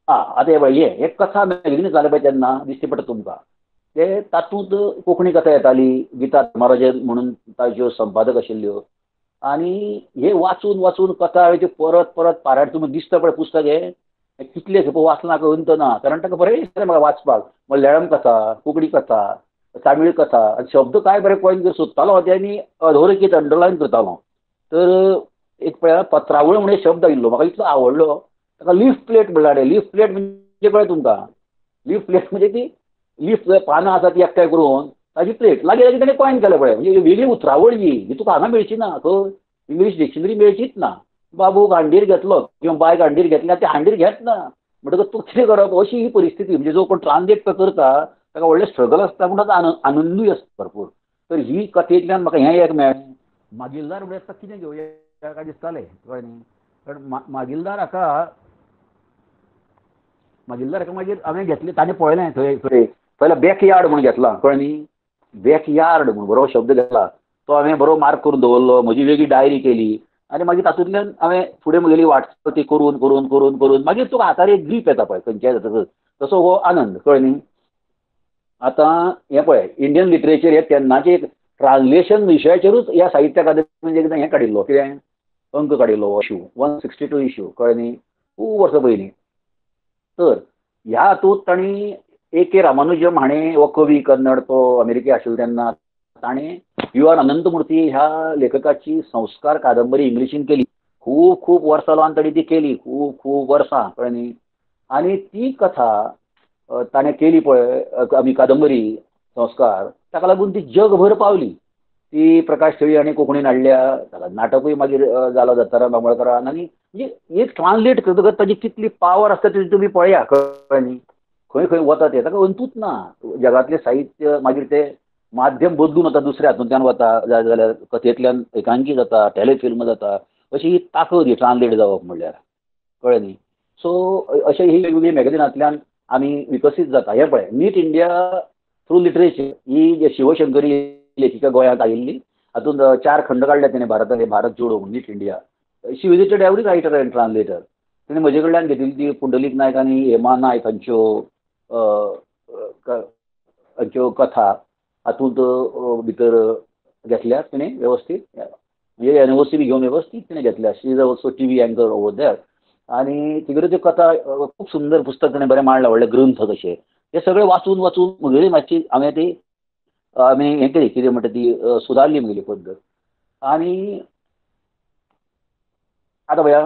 आं आतां हें पळय हें कथा मॅगझीन जालें पळय तेन्ना दिश्टी पडटा तुमकां, ते तातूंत कोंकणी कथा येताली, गीता धर्मराजन म्हणून ताच्यो संपादक आशिल्ल्यो, आनी हे वाचून वाचून कथा हांवें त्यो परत परत पारायण, तुमकां दिसता पळय पुस्तक हें कितलें खेपो वाचलां अंत ना, कारण ताका बरें दिसतालें म्हाका वाचपाक. मल्याळम कथा, कोंकणी कथा, तामीळ कथा, आनी शब्द काय बरें कॉयन सोदतालो ते आनी अधोरेखीत अंडरलायन करतालो. तर एक पळय पत्रावळ म्हणून शब्द आयिल्लो म्हाका इतलो आवडलो, ताका लीफ प्लेट म्हणल्यार, लीफ प्लेट म्हणजे कळ्ळें तुमकां, लीफ प्लेट म्हणजे ती लीफ पानां आसा ती एकठांय करून ताजी प्लेट लागीं लागीं ताणें कॉयन केलें पळय, म्हणजे वेगळी उतरावळ ही ही तुका हांगा मेळची ना, खंय इंग्लीश डिक्शनरी मेळचीच ना. बाबू हांडीर घेतलो किंवा बायक हांडीर घेतल्या ते हांडीर घेत ना, म्हणटकच तूं कितें करप, अशी ही परिस्थिती. म्हणजे जो कोण ट्रान्सलेट करता ताका व्हडलें स्ट्रगल आसता, पूण ताका आनंदूय आसता भरपूर. तर ही कथेंतल्यान म्हाका हें एक मेळ्ळें. मागीलदार म्हणल्यार कितें घेवया काय दिसतालें, कळ्ळें न्ही, कारण मागीलदार हाका मागीलदार हाका मागीर हांवें घेतलें, ताणें पळयलें थंय थंय पयलें बॅकयार्ड म्हूण घेतला, कळ्ळें न्ही, बॅकयार्ड म्हूण बरो शब्द घेतला, तो हांवें बरो मार्क करून दवरलो, म्हजी वेगळी डायरी केली, आनी मागीर तातूंतल्यान हांवें फुडें म्हगेली वाटचाल ती करून करून करून करून मागीर तुका हातार एक ग्रीप येता पळय खंयच्याय जातकच, तसो हो आनंद, कळ्ळें न्ही. आतां हें पळय इंडियन लिटरेचर हे तेन्नाचें एक ट्रान्सलेशन विशयाचेरूच ह्या साहित्य अकादमीन एकदां हें काडिल्लो, कितें अंक काडिल्लो, इशू 162 इशू, कळ्ळें न्ही, खूब वर्सां पयलीं. तर ह्या हातूंत तांणी ए के रामानुजम हाणें, हो कवी कन्नड, तो अमेरिके आशिल्लो तेन्ना, ताणें you are Ananthamurthy ह्या लेखकाची संस्कार कादंबरी इंग्लिशीन केली, खूब खूब वर्सां लावन ताणें ती केली, खूब खूब वर्सां, कळ्ळें न्ही. आनी ती कथा ताणें केली पळय आमी कादंबरी संस्कार, ताका लागून ती जगभर पावली. ती प्रकाश थळी हाणें कोंकणीन हाडल्या, ताका नाटकूय मागीर जालां दत्ताराम बांबोळकारान. आनी म्हणजे एक ट्रान्सलेट करतकच ताजी कितली पावर आसता ती तुमी पळया, कळ्ळें न्ही, खंय खंय वता तें ताका अंतूच ना. जगांतलें साहित्य मागीर तें माध्यम बदलून वता, दुसऱ्या हातूंतल्यान वता, जाय जाल्यार कथेंतल्यान एकांकी जाता, टेलिफिल्म जाता, अशी ही ताकद ही ट्रान्सलेट जावप म्हणल्यार, कळ्ळें न्ही. सो अशें ही वेगवेगळी मॅगझिनांतल्यान आमी विकसीत जाता. हें पळय नीट इंडिया थ्रू लिटरेचर ही शिवशंकरी लेखिका गोंयांत आयिल्ली, हातूंत 4 खंड काडले तिणें भारतांत, भारत जोडो म्हूण NEET India. She visited every writer and translator. तिणें म्हजे कडल्यान घेतिल्ली ती पुंडलीक नायक आनी हेमा नायक हांच्यो हांच्यो कथा हातूंत भितर घेतल्या तिणें वेवस्थीत, म्हणजे एनओसी बी घेवन वेवस्थीत तिणें घेतल्या. She is also T V anchor over there. आनी तिगेल्यो त्यो कथा खूब सुंदर पुस्तक तिणें बरें मांडलां, व्हडले ग्रंथ कशे, ते सगळे वाचून वाचून म्हगेली मातशी हांवें ती आमी हें केली, कितें म्हणटा ती सुदारली म्हगेली पद्दत. आनी आतां पळया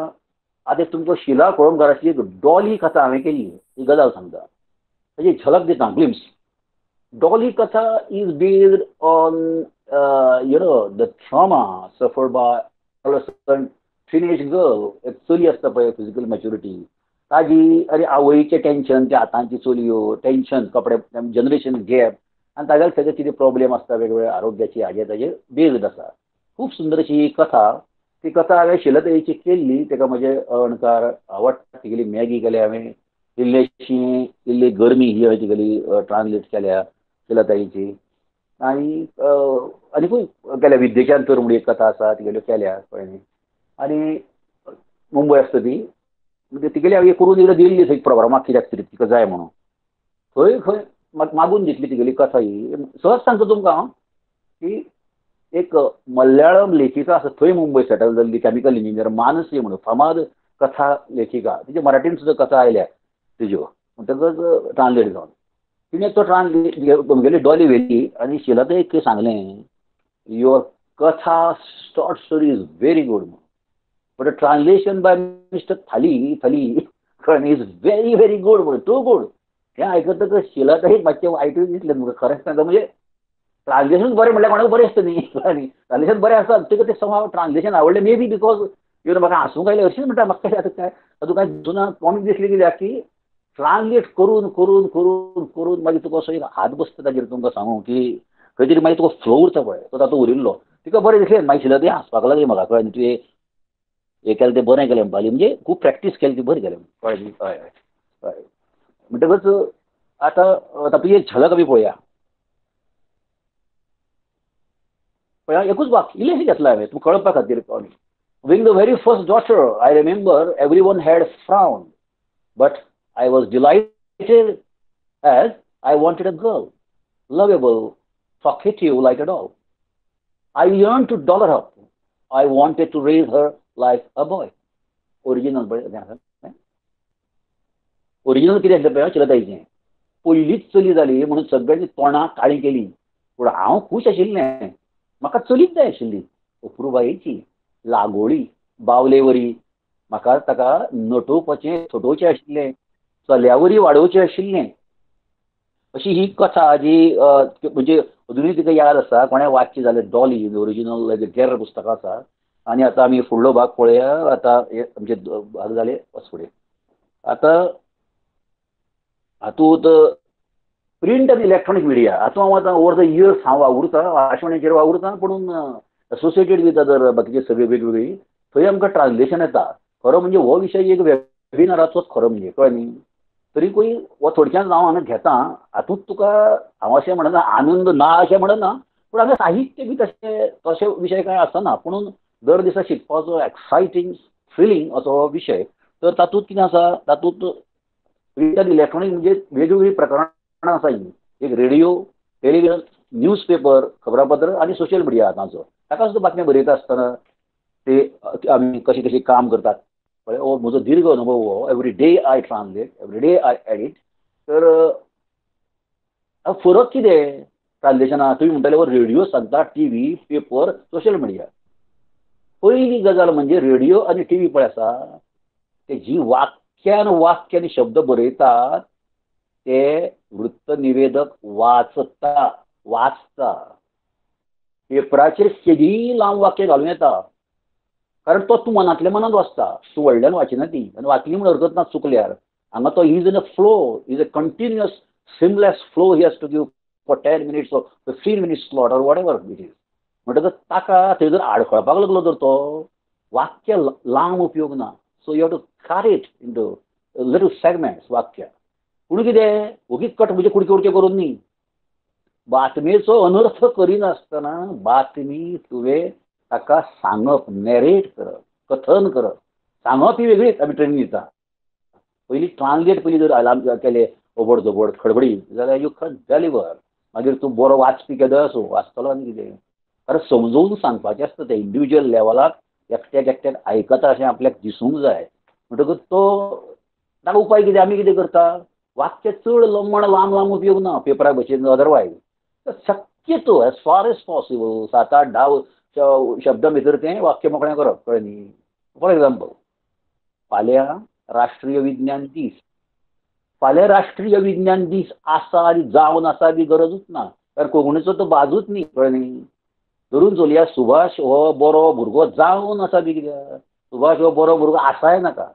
आतां तुमकां शिला कोळंबकाराची एक डॉली कथा हांवें केली, ही गजाल सांगता, ताजी झलक दिता, ग्लिम्स. डॉली कथा is based on you know the trauma suffered by adolescent teenage girl, एक चली आसता पळय फिजिकल मॅच्युरिटी ताजी, आनी आवयचें टेंशन, त्या आतांची चलयो टेंशन, कपडे, जनरेशन गॅप, आनी तागेले सगळे कितें प्रॉब्लेम आसता वेगवेगळे आरोग्याची, हाजे ताजेर बेज्ड आसा. खूब सुंदर अशी ही कथा. ती कथा हांवें शिलताईची केल्ली, ताका म्हजे अणकार आवडटा. तिगेली मॅगी केल्या हांवें, इल्लीशी इल्ली गरमी ही हांवें तिगेली ट्रान्सलेट केल्या शिलताईची. आनी आनीकूय केल्या, विद्येच्यान तर म्हूण एक कथा आसा तिगेल्यो केल्या, कळ्ळें न्ही. आनी मुंबय आसता ती, म्हणजे तिगेली हांवें करून एकदां दिल्ली थंय प्रोग्रामाक, कित्याक तरी तिका जाय म्हणून, थंय खंय मागून घेतली तिगेली कथा ही. सहज सांगता तुमकां हांव की एक मल्याळम लेखिका आसा थंय मुंबय सेटल जाल्ली, केमिकल इंजिनियर, मानसी म्हणून फामाद कथा लेखिका, तिच्या मराठीन सुद्दां कथा आयल्या तिज्यो, म्हणटकच ट्रान्सलेट जावन तिणें तो ट्रान्सलेट म्हगेली डॉली व्हेली. आनी शिलाताईक सांगलें, your katha short story is very good म्हणून, but translation by mister Thali Thali is very very good म्हणून, टू गुड. हें आयकतकच शिलाताईक मातशें वायटूय दिसलें म्हाका, खरेंच सांगता. म्हणजे ट्रान्सलेशन बरें म्हणल्यार कोणाक बरें आसता न्ही, ट्रान्सलेशन बरें आसा तुका तें समाव ट्रान्सलेशन आवडलें, may be because you know म्हाका हांसूंक आयलें अशेंच म्हणटा म्हाका. आतां काय तातूंत कांय दिसना, कॉमीक दिसली कित्याक की ट्रान्सलेट करून करून करून करून मागीर तुका असो एक हात बसता ताजेर, तुमकां सांगू की खंय तरी मागीर तुका फ्लो उरता पळय, तो तातूंत उरिल्लो. तिका बरें दिसलें, मागीर शिलाताई हांसपाक लागली म्हाका, कळ्ळें न्ही, तुवें हें केलें तें बरें केलें म्हणपाली, म्हणजे खूब प्रॅक्टीस केली ती बरें केलें. कळ्ळें? हय हय. म्हणटकच आतां तातूंत एक झलक आमी पळोवया. पळया, एकूच वाक्य इल्लेंशें घेतलां हांवें तुमकां कळपा खातीर. Being the very first daughter, I remember everyone had frowned, but I was delighted as I wanted a girl, lovable, talkative like a doll. I yearned to doll her up. I wanted to raise her like a boy. Original पळय, ओरिजिनल कितें आसलें पळय चलतायचें. पयलीच चली जाली म्हणून सगळ्यांनी तोंडां काळीं केली, पूण हांव खूश आशिल्लें. म्हाका चलीच जाय आशिल्ली, अप्रुबायेची, लागोळी, बावलेवरी. म्हाका ताका नटोवपाचें, थोटोवचें आशिल्लें, चल्यावरी वाडोवचें आशिल्लें. अशी ही कथा जी म्हणजे अजुनूय तिका याद आसा. कोणें वाचची जाल्यार डॉली ओरिजिनल गेर पुस्तकां आसा. आनी आतां आमी फुडलो भाग पळोवया. आतां हे आमचे भाग जाले, वच फुडें. आतां हातूंत प्रिंट आनी इलेक्ट्रॉनीक मिडिया हातूंत हांव आतां ओवर the years हांव वावुरतां, आकाशवाणीचेर वावुरतां, पूण एसोसिएटेड विथ अदर बाकीचे सगळी वेगवेगळी थंय आमकां ट्रान्सलेशन येता. खरो म्हणजे हो विशय एक वेबिनाराचोच खरो म्हणजे, कळ्ळें न्ही? तरीकूय हो थोडक्यान हांव हांगा घेता. हातूंत तुका हांव अशें म्हणना आनंद ना अशें म्हणना, पूण हांगा साहित्य बी तशें तशे विशय कांय आसना, पूण दर दिसा शिकपाचो एक्सायटींग थ्रिलींग असो हो विशय. तर तातूंत कितें आसा, तातूंत प्रिंट आनी इलेक्ट्रॉनीक म्हणजे वेगवेगळीं प्रकरणां आसा हीं. एक रेडियो, टेलिविजन, न्यूज पेपर, खबरापत्र आनी सोशल मिडिया आतांचो. ताका सुद्दां बातम्यो बरयता आसतना ते आमी कशें कशें काम करतात. हो म्हजो दीर्घ अनुभव हो. Every day I translate, every day I edit. तर फरक कितें ट्रान्सलेशनाक? तुमी म्हणटले हो रेडियो सांगता, T V, paper, social media. पयली गजाल म्हणजे रेडियो आनी टी व्ही पळय आसा ते जी वाक्यान वाक्य आनी शब्द बरयतात ते वृत्तनिवेदक वाचता वाचता. पेपराचेर केदीय लांब वाक्य घालूं येता, कारण तो तूं मनांतल्या मनांत वाचता, तूं व्हडल्यान वाचिना ती, आनी वाचली म्हूण हरकत ना चुकल्यार. हांगा तो is in a flow, is a continuous seamless flow he has to give for 10 minutes or 15 minutes slot or whatever it is. म्हणटकच ताका थंय जर आडखळपाक लागलो तर तो वाक्य लांब उपयोग ना. So you have to cut it into little segments वाक्य. पूण कितें ओगीच कट म्हणजे कुडके कुडके करून न्ही, बातमेचो अनर्थ करिनासतना बातमी तुवें ताका सांगप, नॅरेट करप, कथन करप. सांगप ही वेगळीच आमी ट्रेनींग दिता. पयलीं ट्रान्सलेट पयलीं जर आलाम केलें ओबड धोबड खडबडी जाल्यार you can deliver. मागीर तूं बरो वाचपी केदो आसूं वाचतलो आनी कितें, कारण समजून सांगपाचें आसता तें इंडिविज्युअल लेवलाक, एकट्याक एकट्याक आयकता अशें आपल्याक दिसूंक जाय. म्हणटकच तो ताका उपाय कितें, आमी कितें करता, वाक्य चड लंबण लांब लांब उपयोग ना पेपरा भशेन, अदरवायज शक्यतो एज फार एज पॉसिबल 7 8 10 शब्दां भितर तें वाक्य मोकळें करप, कळ्ळें न्ही? फॉर एग्जाम्पल, फाल्यां राष्ट्रीय विज्ञान दीस. फाल्यां राष्ट्रीय विज्ञान दीस आसा आनी जावन आसा बी गरजूच ना, कारण कोंकणीचो तो बाजूच न्ही, कळ्ळें न्ही? धरून चलया सुभाष हो बरो भुरगो जावन आसा बी कित्याक, सुभाष हो बरो भुरगो आसाय नाका,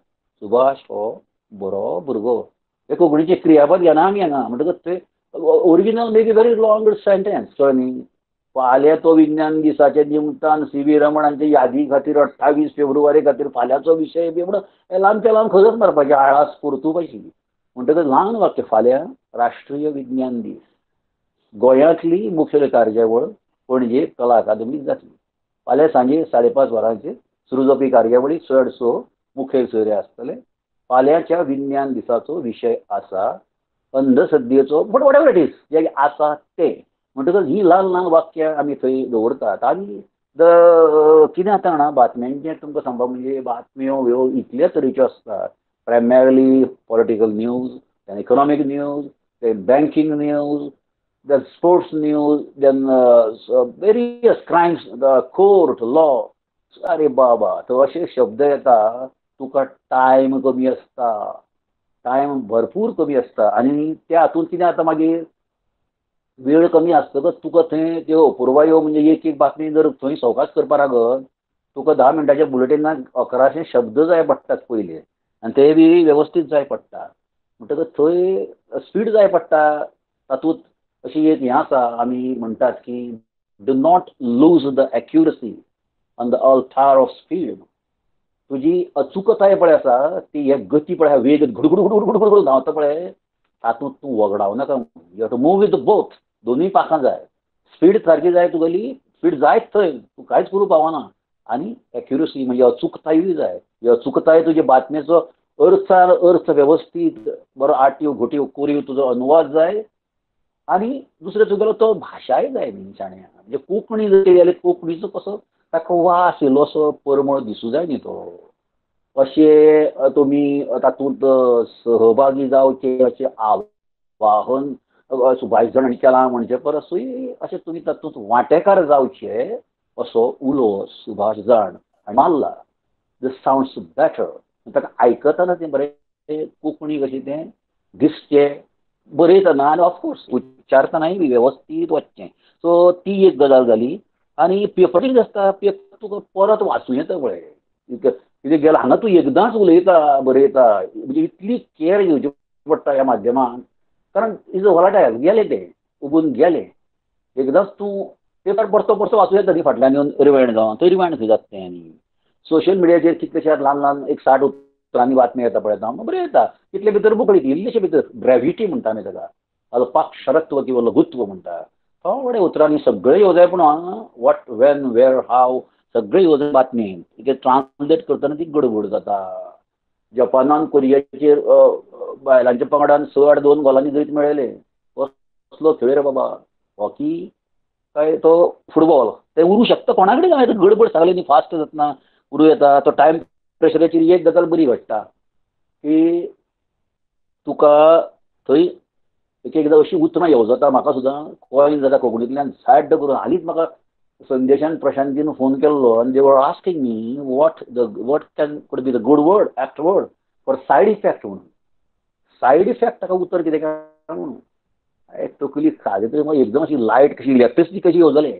सुभाष हो बरो भुरगो हे कोंकणीचे क्रियापद घेना आमी हांगा. म्हणटकच ते original may be very long sentence, कळ्ळें न्ही? फाल्यां तो विज्ञान दिसाच्या निमतान सी व्ही रमण हांचे यादी खातीर 28 फेब्रुवारी खातीर फाल्यांचो विशय बी म्हणून लांबच्या लांब खंयच मारपाचें, आळास परतुपाची. म्हणटकच ल्हान वाक्य, फाल्यां राष्ट्रीय विज्ञान दीस, गोंयांतली मुखेल कार्यावळ पणजे कला अकादमीत जातली. फाल्यां सांजे 5:30 वरांचेर सुरू जावपी कार्यावळी चडसो मुखेल सोयरे आसतले. फाल्यांच्या विज्ञान दिसाचो विशय आसा अंधश्रद्धेचो, but what ever it is जे आसा तें. म्हणटकच ही ल्हान ल्हान वाक्यां आमी थंय दवरतात. आनी the कितें आतां जाणा, बातम्यांचें तुमकां सांगपाक म्हणजे बातम्यो ह्यो इतल्या तरेच्यो आसतात. Primarily political news, then economic news, then banking news, then sports news, then various crimes, the court, law. अरे बाबा, तो अशे शब्द येता, तुका टायम कमी आसता, टायम भरपूर कमी आसता. आनी त्या हातूंत कितें जाता मागीर, वेळ कमी आसतकच तुका थंय त्यो अपुरबायो म्हणजे एक एक बातमी जर थंय सवकास करपाक लागत तुका 10 मिनटाच्या बुलेटिनाक 1100 शब्द जाय पडटात पयले, आनी ते बी वेवस्थीत जाय पडटा. म्हणटकच थंय स्पीड जाय पडटा. तातूंत अशी एक हें आसा, आमी म्हणटात की do not lose the accuracy on the altar of speed. तुजी अचूकताय पळय आसा ती हे गती पळय वेग घुडघुड घुडघुड घुडघुड धांवता पळय तातूंत तूं वगडावं नाका. You have to move with both. दोनूय पाखां जाय. स्पीड सारकी जाय तुगेली, स्पीड जायत थंय तूं कांयच करूं पावना. आनी एक्युरसी म्हणजे अचूकतायूय जाय. ही अचूकताय तुजे बातमेचो अर्थार अर्थ वेवस्थीत बरो आटीव घोटीव कोरीव तुजो अनुवाद जाय. आनी दुसरें तुगेलो तो भाशाय जाय न्ही शाण्या. म्हणजे कोंकणी जर केली जाल्यार कोंकणीचो कसो ताका वास येयलो असो परमळ दिसूं जाय न्ही तो. अशें तुमी तातूंत सहभागी जावचे अशें आवाहन सुभाष जाणांनी केलां म्हणचे परसूय अशें तुमी तातूंत वांटेकार जावचे असो उलो सुभाष जाण मारला. This sounds better. ताका आयकतना तें बरें कोंकणी कशें तें दिसचें बरयतना आनी ऑफकोर्स उच्चारतनाय बी वेवस्थीत वचचें. सो ती एक गजाल जाली. आनी पेपर कितें आसता, पेपर तुका परत वाचूं येता पळय. कितें गेलां हांगा तूं एकदांच उलयता बरयता, म्हणजे इतली केअर घेवची पडटा ह्या माध्यमान. कारण is volatile गेलें तें उबून गेलें. एकदांच तूं पेपर परतो परतो वाचूं येता न्ही फाटल्यान येवन रिवायंड जावन, थंय रिवायंड खंय जाता तें. आनी सोशल मिडियाचेर कितलेशे ल्हान ल्हान एक 60 उतरांनी बातमी येता पळयता बरें येता, तितले भितर मोकळी ती इल्लेशे भितर ब्रेविटी म्हणटा आमी ताका, अल्पाक्षरत्व किंवा लघुत्व म्हणटा. थोड्या उतरांनी सगळें येवजाय पूण what when where हाव सगळें येवजण बातमी ते ट्रान्सलेट करतना ती गडबड जाता. जपानान कोरियाचेर बायलांच्या पंगडान 6-2 गोलांनी जैत मेळयलें. कसलो खेळ रे बाबा, हॉकी काय तो फुटबॉल, ते उरूं शकता कोणा कडेन काय गडबड सगळ्यांनी न्ही फास्ट जातना उरूं येता. तो टायम प्रेशराचेर एक गजाल बरी घडटा की तुका थंय एक एकदां अशीं उतरां येवजता. म्हाका सुद्दां कॉइन जाता कोंकणींतल्यान सायड करून. हालींच म्हाका संदेशान प्रशांतीन फोन केल्लो आनी they were asking me what the what can could be the good word apt word for side effect म्हणून. सायड इफेक्ट ताका उतर कितें काय म्हणून तकली खाली तरी एकदम अशी लायट कशी इलेक्ट्रिसिटी कशी येवजले.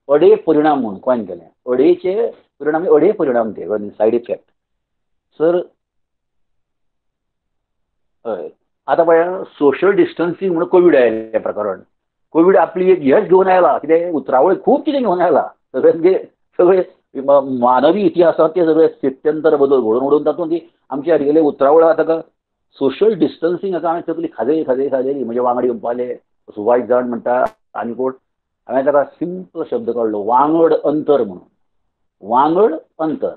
अडे परिणाम म्हणून कॉइन केलें. अडेचे परिणाम, अडे परिणाम ते सायड इफेक्ट सर. हय आतां पळय सोशल डिस्टन्सींग म्हणून कोवीड आयलें प्रकरण. कोवीड आपली एक यश घेवन आयला, कितें उतरावळ खूब कितें घेवन आयला. सगळे सगळे मानवी इतिहासांत ते सगळे स्थित्यंतर बदल घडोवन उडोवन तातूंत ती आमची सारकेले उतरावळ आतां सोशल डिस्टन्सींग आतां हांवें तकली खाजयली खाजयली खाजयली. म्हणजे वांगडी म्हणपाले सुभाष जाण म्हणटा आनी कोण, हांवें ताका सिंपल शब्द काडलो वांगड अंतर म्हणून. वांगड अंतर,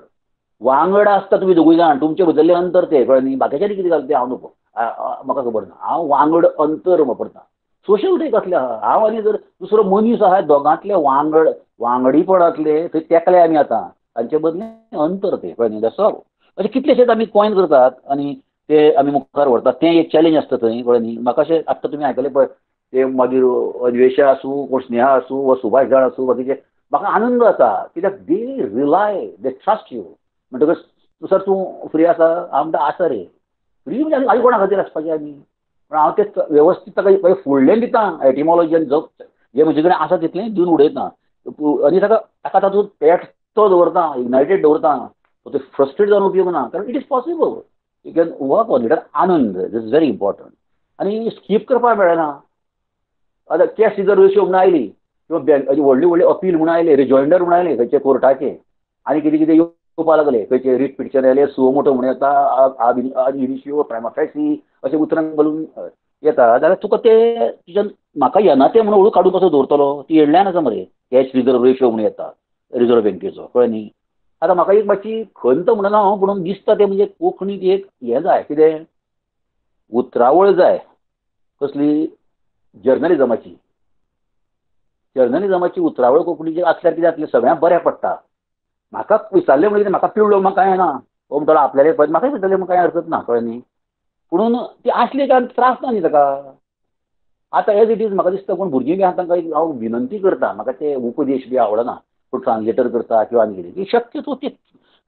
वांगड आसता तुमी दोगूय जाण, तुमचे भितरलें अंतर तें कळ्ळें न्ही. बाकीच्यांनी कितें घालता तें हांव नको, म्हाका खबर ना. हांव वांगड अंतर वापरता. सोशल ते कसलें आहा, हांव आनी जर दुसरो मनीस आहा दोगांतले वांगड वांगडीपणांतले थंय तेकले आमी आतां, तांचे बदले अंतर तें कळ्ळें न्ही. That's all. अशें कितलेशेच आमी कॉइन करतात आनी ते आमी मुखार व्हरतात. तें एक चॅलेंज आसता थंय कळ्ळें न्ही. म्हाका अशें आत्तां तुमी आयकलें पळय ते मागीर अन्वेशा आसूं कोण स्नेहा आसूं वा सुभाष जाण आसूं बाकीचे, म्हाका आनंद जाता कित्याक they rely they trust you. म्हणटकच सर तूं फ्री आसा, हांव म्हणटा आसा रे फ्री म्हणजे आनी कोणा खातीर आसपाचें आमी. पूण हांव ते वेवस्थीत ताका फुडलें दिता एटिमॉलॉजी आनी जे म्हजे कडेन आसा तितलें दिवन उडयता आनी ताका ताका तातूंत पेटतो दवरता, इग्नायटेड दवरता. तो फ्रस्ट्रेट जावन उपयोग ना, कारण it is possible you can work on it. Anand this is very important. आनी स्कीप करपाक मेळना. आतां कॅश रिजर्व रेशियो म्हणून आयली किंवा बँक व्हडली व्हडली अपील म्हणून आयले, रिजॉयंडर म्हणून आयले खंयचे कोर्टाचे, आनी कितें कितें येवपाक लागले, खंयचे रीट पिटिशन आयले, सुओ मोटो म्हणून येता, इनिशियो प्रायमा फॅसी अशें उतरां घालून येता. जाल्यार तुका ते तुज्यान म्हाका येना तें म्हणून हळू काडून कसो दवरतलो, ती येडल्यान आसा मरे. कॅश रिजर्व रेशियो म्हणून येता रिजर्व बँकेचो कळ्ळें न्ही. आतां म्हाका एक मातशी खंत म्हणना हांव, पूण दिसता तें म्हणजे कोंकणीक एक हें जाय, कितें उतरावळ जाय. कसली? जर्नलिजमाची. जर्नलिजमाची उतरावळ कोंकणीची आसल्यार कितें जातलें, सगळ्यांक बऱ्याक पडटा. म्हाका विचारलें म्हणून म्हाका पिवलो म्हाका कांय ना, हो म्हणटलो आपल्याले पळय म्हाकाय विचारलें म्हूण कांय हरकत ना कळ्ळें न्ही. पुणून ती आसली काय त्रास ना न्ही ताका. आतां एज it is म्हाका दिसता कोण भुरगीं बी आहा तांकां हांव विनंती करता, म्हाका ते उपदेश बी आवडना कोण ट्रान्सलेटर करता किंवा आनी कितें, शक्यतो ते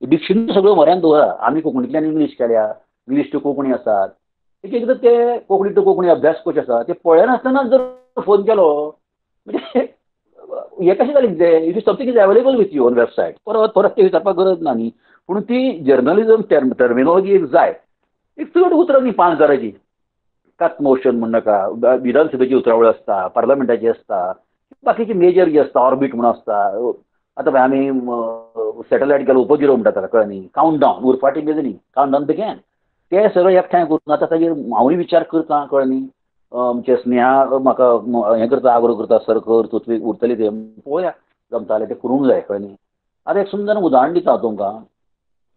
डिक्शनरी सगळ्यो म्हऱ्यांत दवरा. आमी कोंकणींतल्यान इंग्लीश केल्या, इंग्लीश टू कोंकणी आसात, एक एकदां ते कोंकणी टू कोंकणी अभ्यासकोश आसा ते पळयनासतना जर फोन केलो म्हणजे हें कशें जालें तें, if something is available with you on website परत परत ते विचारपाक गरज ना न्ही. पूण ती जर्नलिजम टर्मिनॉलॉजी एक जाय. एक चड उतरां न्ही 5,000ची, कात मोशन म्हण नाका, विधानसभेची उतरावळ आसता, पार्लमेंटाची आसता, बाकीची मेजर जी आसता ऑर्बीट म्हणून आसता, आतां पळय आमी सॅटलायट गेलो उपगिरो म्हणटा ताका, कळ्ळें न्ही, कावंट डावन, उरफाटी मेजणी, कावंट डावन बिगेन. ते सगळे एकठांय करून आतां ताजेर हांवूय विचार करता, कळ्ळें न्ही. आमचे स्नेहा म्हाका हें करता, आग्रो करता, सर कर, तूं उरतली ते पळोवया जमता जाल्यार तें करूंक जाय, कळ्ळें न्ही. आतां एक सुंदर उदाहरण दिता हांव तुमकां.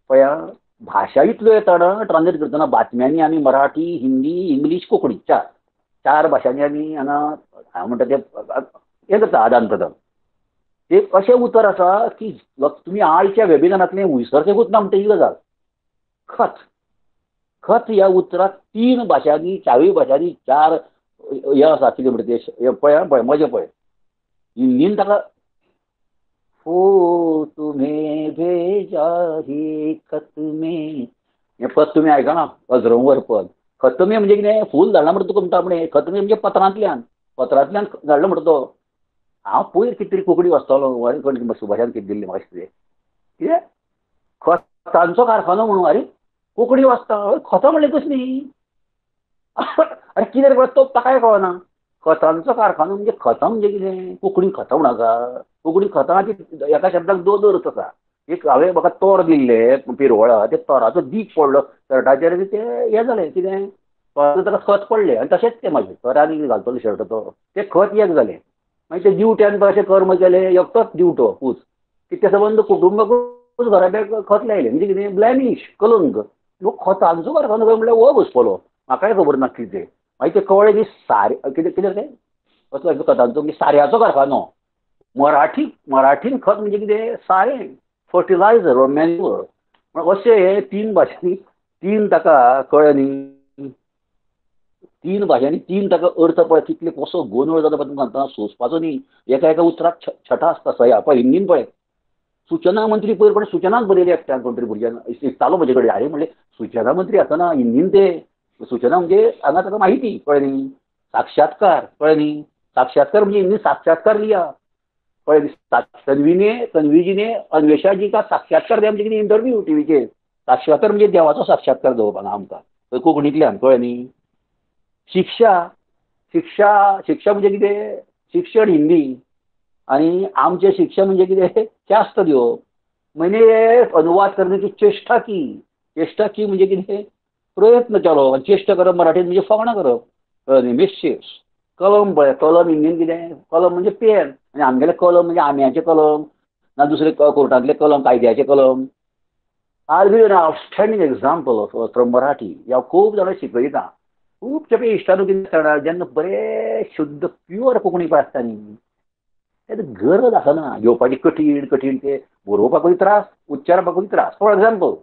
पळया भाशा इतल्यो येता ट्रान्सलेट करतना बातम्यांनी आमी मराठी, हिंदी, इंग्लीश, कोंकणी चार चार भाशांनी आमी हांगा हांव म्हणटा तें हें करता आदान प्रदान. एक अशें उतर आसा की तुमी आयच्या वेबिनारांतलें विसरचेकूच ना म्हणटा ही गजाल. खत, खत ह्या उतराक तीन भाशांनी, चारूय भाशांनी चार हें आसा, कितें म्हणटा तें पळय पळय मजा पळय. हिंदीन ताका हो तुम्हें भेजा ही खत में, हें पद तुमी आयकना, अजरंवर पद. खत में म्हणजे कितें, फूल धाडलां म्हणटा तुका म्हणटा म्हणे, खत में म्हणजे पत्रांतल्यान, पत्रांतल्यान धाडलो म्हणटा तो. हांव पयर कितें तरी कोंकणी वाचतालो, सुभाषान कितें दिल्लें म्हाका कितें कितें खतांचो कारखानो म्हणून. अरे कोंकणी वाचता, खतां म्हणलें कसली, अरे कितें रे तो ताकाय कळना. खतांचो कारखानो म्हणजे खतां म्हणजे कितें, कोंकणी खतां म्हूण आसा. कोंकणी खतां ती एका शब्दाक दोन अर्थ आसा. एक हांवें म्हाका तोर दिल्लें पिरवळा, ते तोराचो दीक पडलो शर्टाचेर, तें हें जालें कितें, ताका खत पडलें. आनी तशेंच तें मागीर तोरांनी घालतलो शर्ट तो, तें खत एक जालें. मागीर ते दिवट्यान अशें कर्म केलें, एकटोच दिवटो पूत की ते सबंद कुटुंबाकूच घराब्याक खत लायलें. म्हणजे कितें, ब्लॅमिश, कलंक. खतांचो कारखानो खंय म्हणल्यार हो घुसपलो, म्हाकाय खबर ना कितें. मागीर तें कळ्ळें की सारे कितें कितें तें कसलो खतांचो म्हणजे साऱ्याचो कारखानो. मराठी, मराठीन खत म्हणजे कितें, सारें, फर्टिलायझर ऑर मॅन्युअर. अशें हे तीन भाशांनी तीन ताका कळ्ळें न्ही, तीन भाशांनी तीन ताका अर्थ पळय कितले कसो गोंदळ जाता पळय तुमकां सांगता, सोंसपाचो न्ही. एका एका उतराक छटा आसता सया. पळय हिंदीन पळय सुचना मंत्री, पयर कोणें सुचनाच बरयली एकट्यान, कोण तरी भुरग्यान चालू म्हजे कडेन. अरे म्हणलें सुचना मंत्री आसतना हिंदीन ते सुचना म्हणजे हांगा ताका माहिती, कळ्ळें न्ही, साक्षात्कार, कळ्ळें न्ही, साक्षात्कार म्हणजे हिंदी साक्षात्कार लिया, कळ्ळें न्ही. तन्वीने, तन्वीजीने अन्वेषाजी का साक्षात्कार दिया म्हणजे कितें, इंटरव्यू टिवीचेर. साक्षात्कार म्हणजे देवाचो साक्षात्कार जावप हांगा आमकां कोंकणींतल्यान, कळ्ळें न्ही. शिक्षा, शिक्षा, शिक्षा म्हणजे कितें, शिक्षण हिंदी, आनी आमचें शिक्षा म्हणजे कितें, ख्यास्त दिवप. मैंने अनुवाद करने की चेष्टा की, चेष्टा की म्हणजे कितें, प्रयत्न केलो. चेष्टा करप मराठीत म्हणजे फकाणां करप, कळ्ळें न्ही, मिसचिफ्स. कलम पळय, कलम हिंदीन कितें, कलम म्हणजे पेन, आनी आमगेलें कलम म्हणजे आम्याचें कलम ना दुसरें कोर्टांतलें कलम, कायद्याचें कलम. I give an outstanding example of from Marathi. हांव खूब जाणां शिकयता, खूब खेपे इश्टांनो कितें जाणा, जेन्ना बरें शुद्ध प्युअर कोंकणी पळय आसता न्ही, तेन्ना गरज आसना घेवपाची कठीण कठीण, ते बरोवपाकूय त्रास, उच्चारपाकूय त्रास. फॉर एग्जाम्पल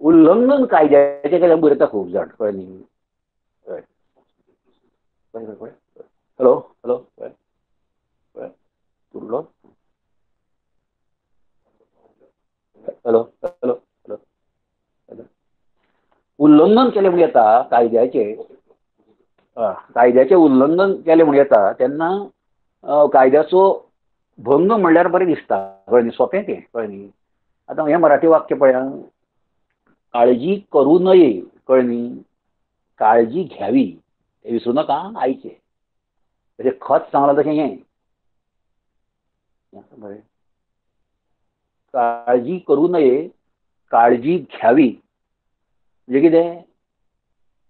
उल्लंघन कायद्याचें केल्यार बरयता खूब जाण, कळ्ळें न्ही. हॅलो हॅलो उरलो, हॅलो हॅलो हॅलो हॅलो. उल्लंघन केलें म्हूण येता कायद्याचें, कायद्याचें उल्लंघन केलें म्हूण येता तेन्ना कायद्याचो भंग म्हणल्यार बरें दिसता, कळ्ळें न्ही, सोंपें तें, कळ्ळें न्ही. आतां हें मराठी वाक्य पळया, काळजी करूं नये, कळ्ळें न्ही, काळजी घ्यावी, हें विसरूं नाका आयचें. तशें खत सांगलां तशें हें बरें, काळजी करूं नये, काळजी घ्यावी म्हणजे कितें,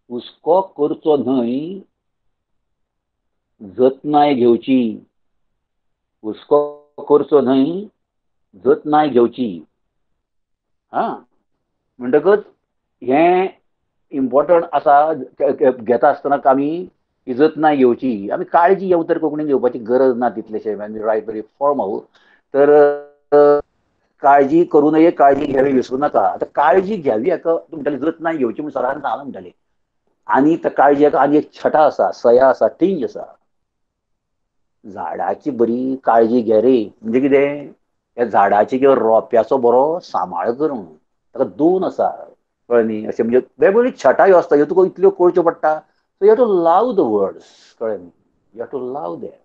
हुस्को करचो न्हय, जतनाय घेवची. हुस्को करचो न्हय, जतनाय घेवची. हां, म्हणटकच हें इम्पॉर्टंट आसा. घेता आसतना आमी जतनाय घेवची, आमी काळजी हें उतर कोंकणीन घेवपाची गरज ना तितलेशें, आमी रायट व्हेरी फॉर्मल. तर काळजी करूं नये, काळजी घ्यावी, विसरूं नाका. आतां काळजी घ्यावी हाका म्हणटाले जतनाय घेवची म्हूण सरान सांगलां म्हणटाले. आनी त्या काळजी हाका आनी एक छटा आसा, सया आसा, टिंज आसा. झाडाची बरी काळजी घे रे म्हणजे कितें, ह्या झाडाची किंवा रोप्याचो बरो सांबाळ कर म्हणून. ताका दोन आसा, कळ्ळें न्ही, अशें म्हणजे वेगवेगळी छटा ह्यो आसता, ह्यो तुका इतल्यो कळच्यो पडटा. So you have to love the words, कळ्ळें न्ही, you have to love them.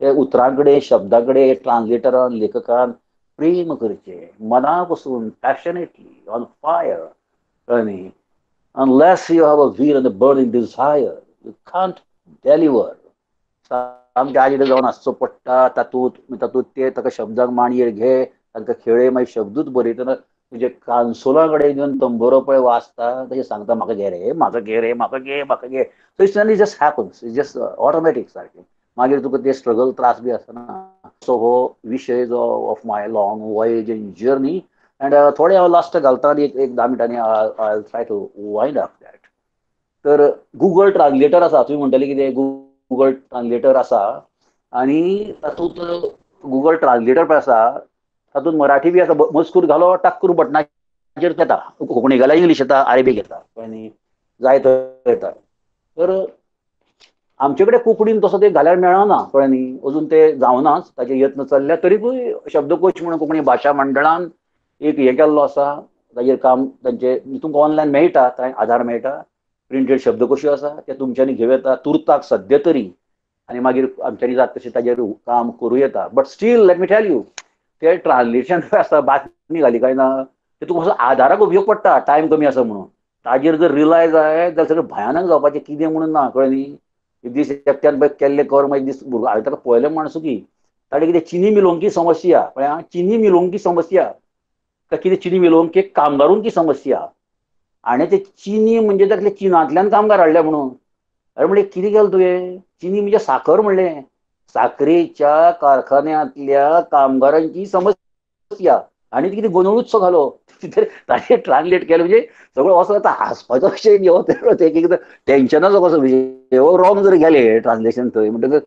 ते उतरां कडेन, शब्दां कडेन ट्रान्सलेटरान, लेखकान प्रेम करचें मना पसून, पॅशनेटली, ऑन फायर, कळ्ळें न्ही. Unless you have a will and a burning desire, you can't deliver. सामकें आजीड जावन आसचो पडटा. तातूंत तातूंत ते ताका शब्दांक मांडयेर घे, तांकां खेळय, मागीर शब्दूच बरयतना तुजे कानसोला कडेन घेवन तंबोरो पळय वाचता, तशें सांगता म्हाका घे रे, म्हाका घे रे, म्हाका घे, म्हाका घे. So it's only just happens, it's just automatic सारकें. मागीर तुका ते स्ट्रगल त्रास बी आसना. सो हो विशय जो of my long voyage and journey and थोडे हांव लास्ट घालता आनी एक 10 मिनटांनी I try to wind up that. तर गुगल ट्रान्सलेटर आसा, तुमी म्हणटले कितें गुगल ट्रान्सलेटर आसा आनी तातूंत गुगल ट्रान्सलेटर पण आसा, तातूंत मराठी बी आसा. मजकूर घालो, टाक करून बटनाचेर येता, कोंकणी घाल्यार इंग्लीश येता, अरेबीक येता, आनी जाय तो येता. तर आमचे कडेन कोंकणीन तसो ते घाल्यार मेळना, कळ्ळें न्ही, अजून ते जावनाच, ताचे यत्न चल्ल्या. तरीकूय शब्दकोश म्हणून कोंकणी भाशा मंडळान एक हें केल्लो आसा, ताजेर काम तांचे तुमकां ऑनलायन मेळटा, कांय आधार मेळटा, प्रिंटेड शब्दकोशूय आसा, ते तुमच्यांनी घेवं येता तुर्ताक सद्या तरी, आनी मागीर आमच्यांनी जाता तशें ताजेर काम करूं येता. But still let me tell you, ते ट्रान्सलेशन आसता, बातमी घाली काय ना ते तुका असो आधाराक उपयोग पडटा, टायम कमी आसा म्हणून. ताजेर जर रिलाय जाय जाल्यार सगळें भयानक जावपाचें, कितें म्हणून ना, कळ्ळें न्ही. एक दीस एकट्यान पळय केल्लें कर्म, एक दीस भुरगो हांवें ताका पळयलें माणसुकी, ताणें कितें चिनी मिलोंकी समस्या, पळय चिनी मिलोंकी समस्या, कितें चिनी मिलोंकी कामगारूंकी की समस्या, आनी ते चिनी म्हणजे तातले चिनांतल्यान कामगार हाडले म्हणून. अरे म्हणलें कितें केलें तुवें, चिनी म्हणजे साखर म्हणलें, साखरेच्या कारखान्यांतल्या कामगारांची समस्या, आनी कितें गोंदळूचसो घालो. ताणें ट्रान्सलेट केलें म्हणजे सगळो असो आतां हांसपाचो विशय न्ही हो, एक एकदां टेन्शनाचो कसो विशय हो, रॉंग जर गेलें ट्रान्सलेशन थंय म्हणटकच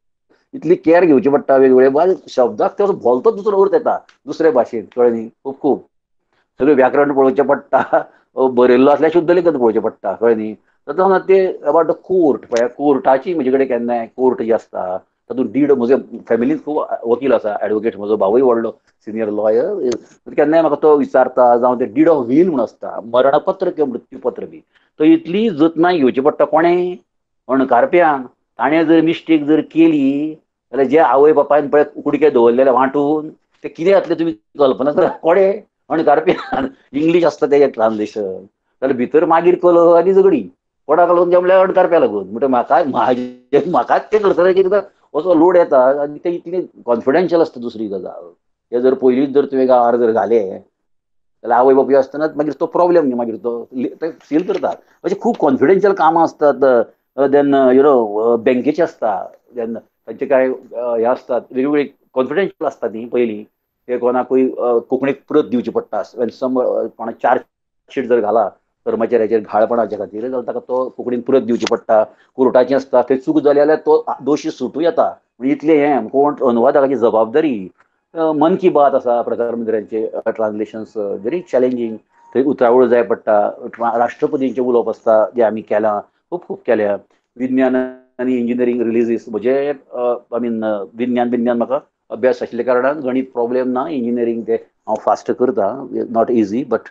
इतली केअर घेवची पडटा वेगवेगळे शब्दाक, तो भोलतो दुसरो अर्थ येता दुसरे भाशेन, कळ्ळें न्ही. खूब खूब सगळें व्याकरण पळोवचें पडटा, बरयल्लो आसल्यार शुद्धलेखन पळोवचें पडटा, कळ्ळें न्ही. तसो ते अबाउट the court, पळय कोर्टाची म्हजे कडेन केन्नाय कोर्ट जी आसता तातूंत did, म्हजे फॅमिलींत खूब वकील आसा, एडवोकेट, म्हजो भावूय व्हडलो सिनियर लॉयर, केन्नाय म्हाका तो विचारता, जावं ते did of wheel म्हूण आसता, मरणपत्र किंवा मृत्यूपत्र बी, तो इतली जतनाय घेवची पडटा कोणें, अणकारप्यान. ताणें जर मिस्टेक जर केली जाल्यार जे आवय बापायन पळय कुडके दवरलेले वांटून ते कितें जातलें तुमी कल्पना करा, कोणें, अणकारप्यान. इंग्लीश आसता तेजें ट्रान्सलेशन, जाल्यार भितर मागीर कलह आनी झगडी, कोणाक लागून जें म्हणल्यार अणकारप्या लागून. म्हणटा म्हाका म्हाजे म्हाकाच तें करतना एकदां असो लोड येता, आनी ते इतलें कॉन्फिडेन्शियल आसता. दुसरी गजाल, ते जर पयलींच जर तुवें गांवार जर घालें जाल्यार आवय बापूय आसतनाच मागीर तो प्रॉब्लेम न्ही, मागीर तो ते सील करतात. अशें खूब कॉन्फिडेन्शियल कामां आसतात, then you know बँकेचे आसता, देन तांचे कांय हे आसतात वेगवेगळी कॉन्फिडेन्शियल आसता न्ही पयलीं, ते कोणाकूय कोंकणीक परत दिवची पडटा. सम कोणा चार्ज शीट जर घाला कर्मचाऱ्याचेर घाळपणाच्या खातीर जाल्यार ताका तो कोंकणीन परत दिवची पडटा. कोर्टाचें आसता, थंय चूक जाली जाल्यार तो दोशी सुटूं येता. म्हणजे इतलें हें कोण अनुवादकाची जबाबदारी. मन की बात आसा, प्रधानमंत्र्यांचे ट्रान्सलेशन्स व्हेरी चॅलेंजींग, थंय उतरावळ जाय पडटा. राष्ट्रपतींचें उलोवप आसता जें आमी केलां, खूब खूब केल्या. विज्ञान आनी इंजिनियरींग रिलिजीस म्हजे I mean विज्ञान विज्ञान म्हाका अभ्यास आशिल्ल्या कारणान गणीत प्रॉब्लेम ना, इंजिनियरींग ते हांव फास्ट करता, not easy but.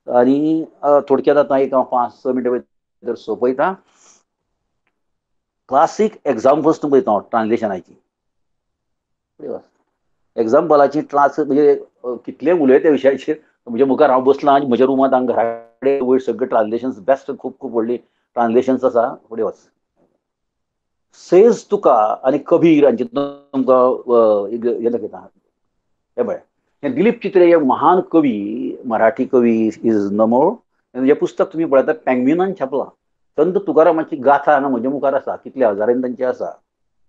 आनी थोडक्यात आतां एक हांव 5-6 मिनटां भितर सोंपयता. क्लासीक एग्जाम्पल्स तुमकां दिता हांव ट्रान्सलेशनाची, एग्जाम्पलाची ट्रान्स म्हणजे कितलें उलयता विशयाचेर. म्हज्या मुखार हांव बसलां आनी म्हज्या रुमांत हांगा घरा कडेन वयर सगळे ट्रान्सलेशन्स बेस्ट, खूब खूब व्हडली ट्रान्सलेशन्स आसा. फुडें वच, सेज तुका आनी कबीर हांचे तुमकां हें दाखयता. हें पळय, हें दिलीप चित्रे हे महान कवी, मराठी कवी is नमो. हें पुस्तक तुमी पळयता पेंग्विनान छापलां. संत तुकारामाची गाथा हांगा म्हज्या मुखार आसा, कितल्या हजारांनी तांची आसा.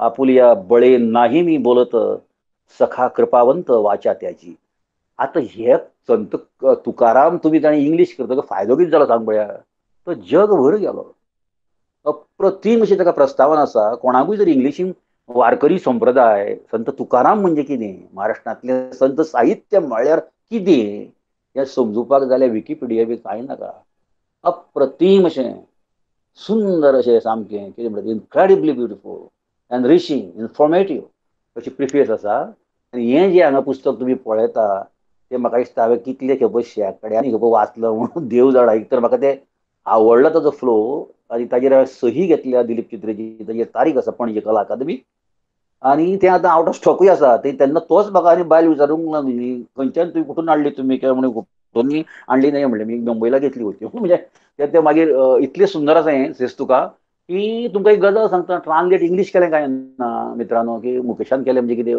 आपुलिया बळे नाही मी बोलत, सखा कृपावंत वाचा त्याची. आतां हे संत तुकाराम तुमी ताणें इंग्लीश करतकच फायदो कितें जालो सांग पळया, तो जगभर गेलो. अप्रतीम अशी ताका प्रस्तावना आसा. कोणाकूय जर इंग्लिशीन वारकरी संप्रदाय, संत तुकाराम म्हणजे कितें, महाराष्ट्रांतलें संत साहित्य म्हळ्यार कितें हें समजुपाक जाल्यार विकिपिडिया बी कांय नाका. अप्रतीम अशें सुंदर अशें सामकें कितें म्हणटा, इनक्रेडिबली ब्युटिफूल एनरिशींग, इन्फॉर्मेटीव अशी प्रिफेस आसा. आनी हें जें हांगा पुस्तक तुमी पळयता तें म्हाका दिसता हांवें कितले खेपो शेंकड्यांनी खेपो वाचलां म्हणून देव जाणा. एक तर म्हाका तें आवडलो ताजो फ्लो, आनी ताजेर हांवें सही घेतल्या दिलीप चित्रेची, ताजेर तारीख आसा पणजे कला अकादमी, आनी तें आतां आवट ऑफ स्टॉकूय आसा. ते तेन्ना तोच म्हाका आनी बायल विचारूंक लागली, खंयच्यान तुवें कुठून हाडली तुमी, काय म्हणून कुठून आणली नाही म्हणलें, मी मुंबईला घेतली होती. म्हणजे ते मागीर इतलें सुंदर आसा हें सेज तुका. की तुमकां एक गजाल सांगता, ट्रान्सलेट इंग्लीश केलें काय ना मित्रांनो, की मुकेशान केलें म्हणजे कितें,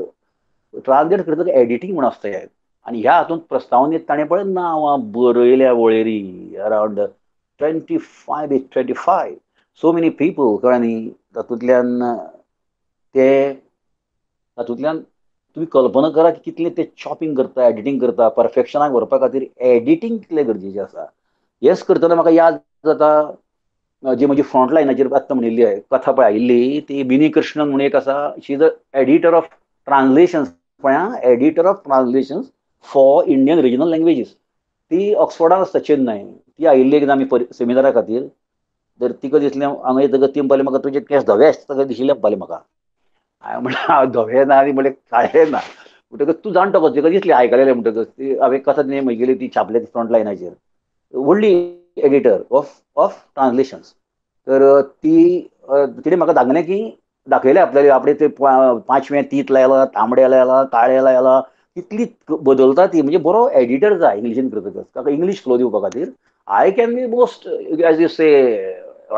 ट्रान्सलेट करतकच एडिटींग म्हूण आसता हें. आनी ह्या हातूंत प्रस्तावनेंत ताणें पळय नांवां बरयल्या वळेरी around 25 so many people, कळ्ळें न्ही. तातूंतल्यान ते तातूंतल्यान तुमी कल्पना करा की कितलें ते चॉपिंग करता, एडिटींग करता, परफेक्शनाक व्हरपा खातीर एडिटींग कितलें गरजेचें आसा. येस करतना म्हाका याद जाता जी म्हजी फ्रंट लायनाचेर आत्तां म्हणिल्ली कथा पळय आयिल्ली ती मिनी कृष्णन म्हणून एक आसा, she is a editor of translations, पळय editor of translations for Indian regional languages. ती ऑक्सफोर्डान आसता, चेन्नय. ती आयिल्ली एकदां आमी सेमिनारा खातीर. तर तिका दिसलें हांगा येतकच ती म्हणपाली म्हाका तुजे केंस धवे आसता कशें दिशिल्ले म्हणपाली म्हाका. हांवें म्हणलें हांव धवे ना आनी म्हणलें काळे ना. म्हणटकच तूं जाणटो कसो तिका दिसलें आयकलेलें. म्हणटकच ती हांवें कथा तिणें म्हगेली ती छापल्या ती फ्रंट लायनाचेर, व्हडली एडिटर ऑफ ट्रान्सलेशन्स. तर ती तिणें म्हाका सांगलें की दाखयलें आपल्याला आपणे ते पांचवें तीत लायलां, तांबडें लायलां, काळें लायलां, तितली बदलता ती. म्हणजे बरो एडिटर जाय इंग्लिशीन करतकच, ताका इंग्लीश फ्लो दिवपा खातीर. I can be most as you say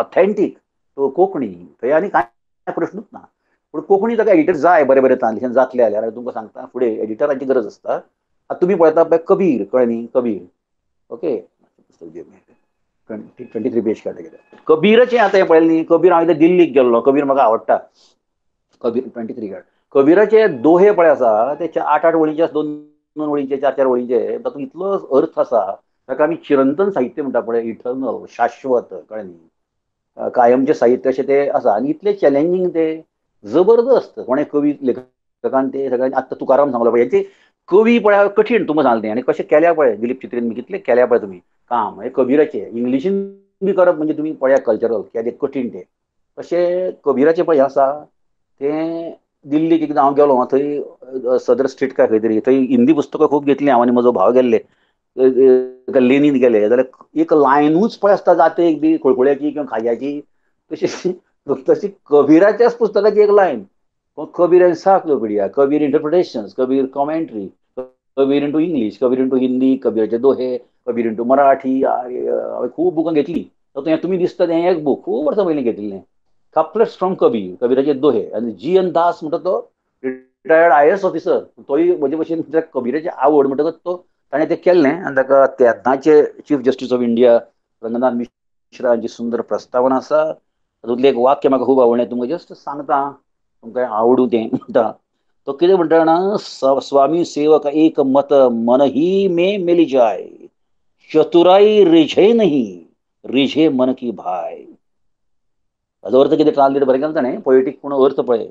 authentic to Konkani, थंय आनी कांय प्रश्नूच ना. पूण कोंकणी ताका एडिटर जाय, बरें बरें ट्रान्सलेशन जातलें जाल्यार तुमकां सांगता फुडें एडिटरांची गरज आसता. आतां तुमी पळयता पळय कबीर, कळ्ळें न्ही, कबीर ओके 23 पेज काडले गेले कबीराचें. आतां हें पळयलें न्ही, कबीर हांव एकदां दिल्लीक गेल्लो, कबीर म्हाका आवडटा. कबीर 23 काड. कबीराचे दोहे पळय आसा ते 8-8 वळींचे, 2-2 वळींचे, 4-4 वळींचे, तातूंत इतलो अर्थ आसा. ताका आमी चिरंतन साहित्य म्हणटा पळय, इटर्नल, शाश्वत, कळ्ळें न्ही, कायमचें साहित्य अशें तें आसा. आनी इतलें चॅलेंजींग तें जबरदस्त. कोणें कवी लेखकान ते सगळ्यांनी आत्तां तुकाराम सांगलो पळय, हेचे कवी पळय कठीण तुमकां सांगलें आनी कशें केल्या पळय दिलीप चित्रेन कितलें केल्या पळय तुमी काम हे कबीराचें. इंग्लिशीन बी करप म्हणजे तुमी पळया कल्चरल केदें कठीण तें. तशें कबीराचें पळय आसा तें. दिल्लीक एकदां हांव गेलो, थंय सदर स्ट्रीट काय खंय तरी, थंय हिंदी पुस्तकां खूब घेतलीं हांव आनी म्हजो भाव गेल्ले. लेनीन गेले जाल्यार एक लायनूच पळय आसता जातेक बी खुळखुळ्याची किंवा खाज्याची, तशी तशी कबीराच्याच पुस्तकाची एक line. Kabir encyclopedia, Kabir interpretations, Kabir commentary, Kabir into English, Kabir into Hindi, कबीराचे दोहे, कबीर इंटू मराठी. हांवें खूब बुकां घेतली. तातूंत हें तुमी दिसता तें एक बूक खूब वर्सां पयलीं घेतिल्लें, कपलेट्स फ्रॉम कबीर, कबीराचे दोहे. आनी जी.एन. दास म्हणटा तो रिटायर्ड IAS officer, तोय म्हजे भशेन कबीराची आवड म्हणटकच तो ताणें तें केल्लें. आनी ताका तेन्नाचे chief justice of India Ranganath Mishra हांची सुंदर प्रस्तावना आसा. तातूंतलें एक वाक्य म्हाका खूब आवडलें, तुमकां जस्ट सांगता, तुमकां आवडूं तें म्हणटा. तो कितें म्हणटा जाणा, स्वामी सेवक एक मत मन ही मे मिल जाय, चतुराई रिझे नहीं रिझे मन की भाय. हाजो अर्थ कितें ट्रान्सलेट बरें केलें ताणें, पोएटीक पूण अर्थ पळय.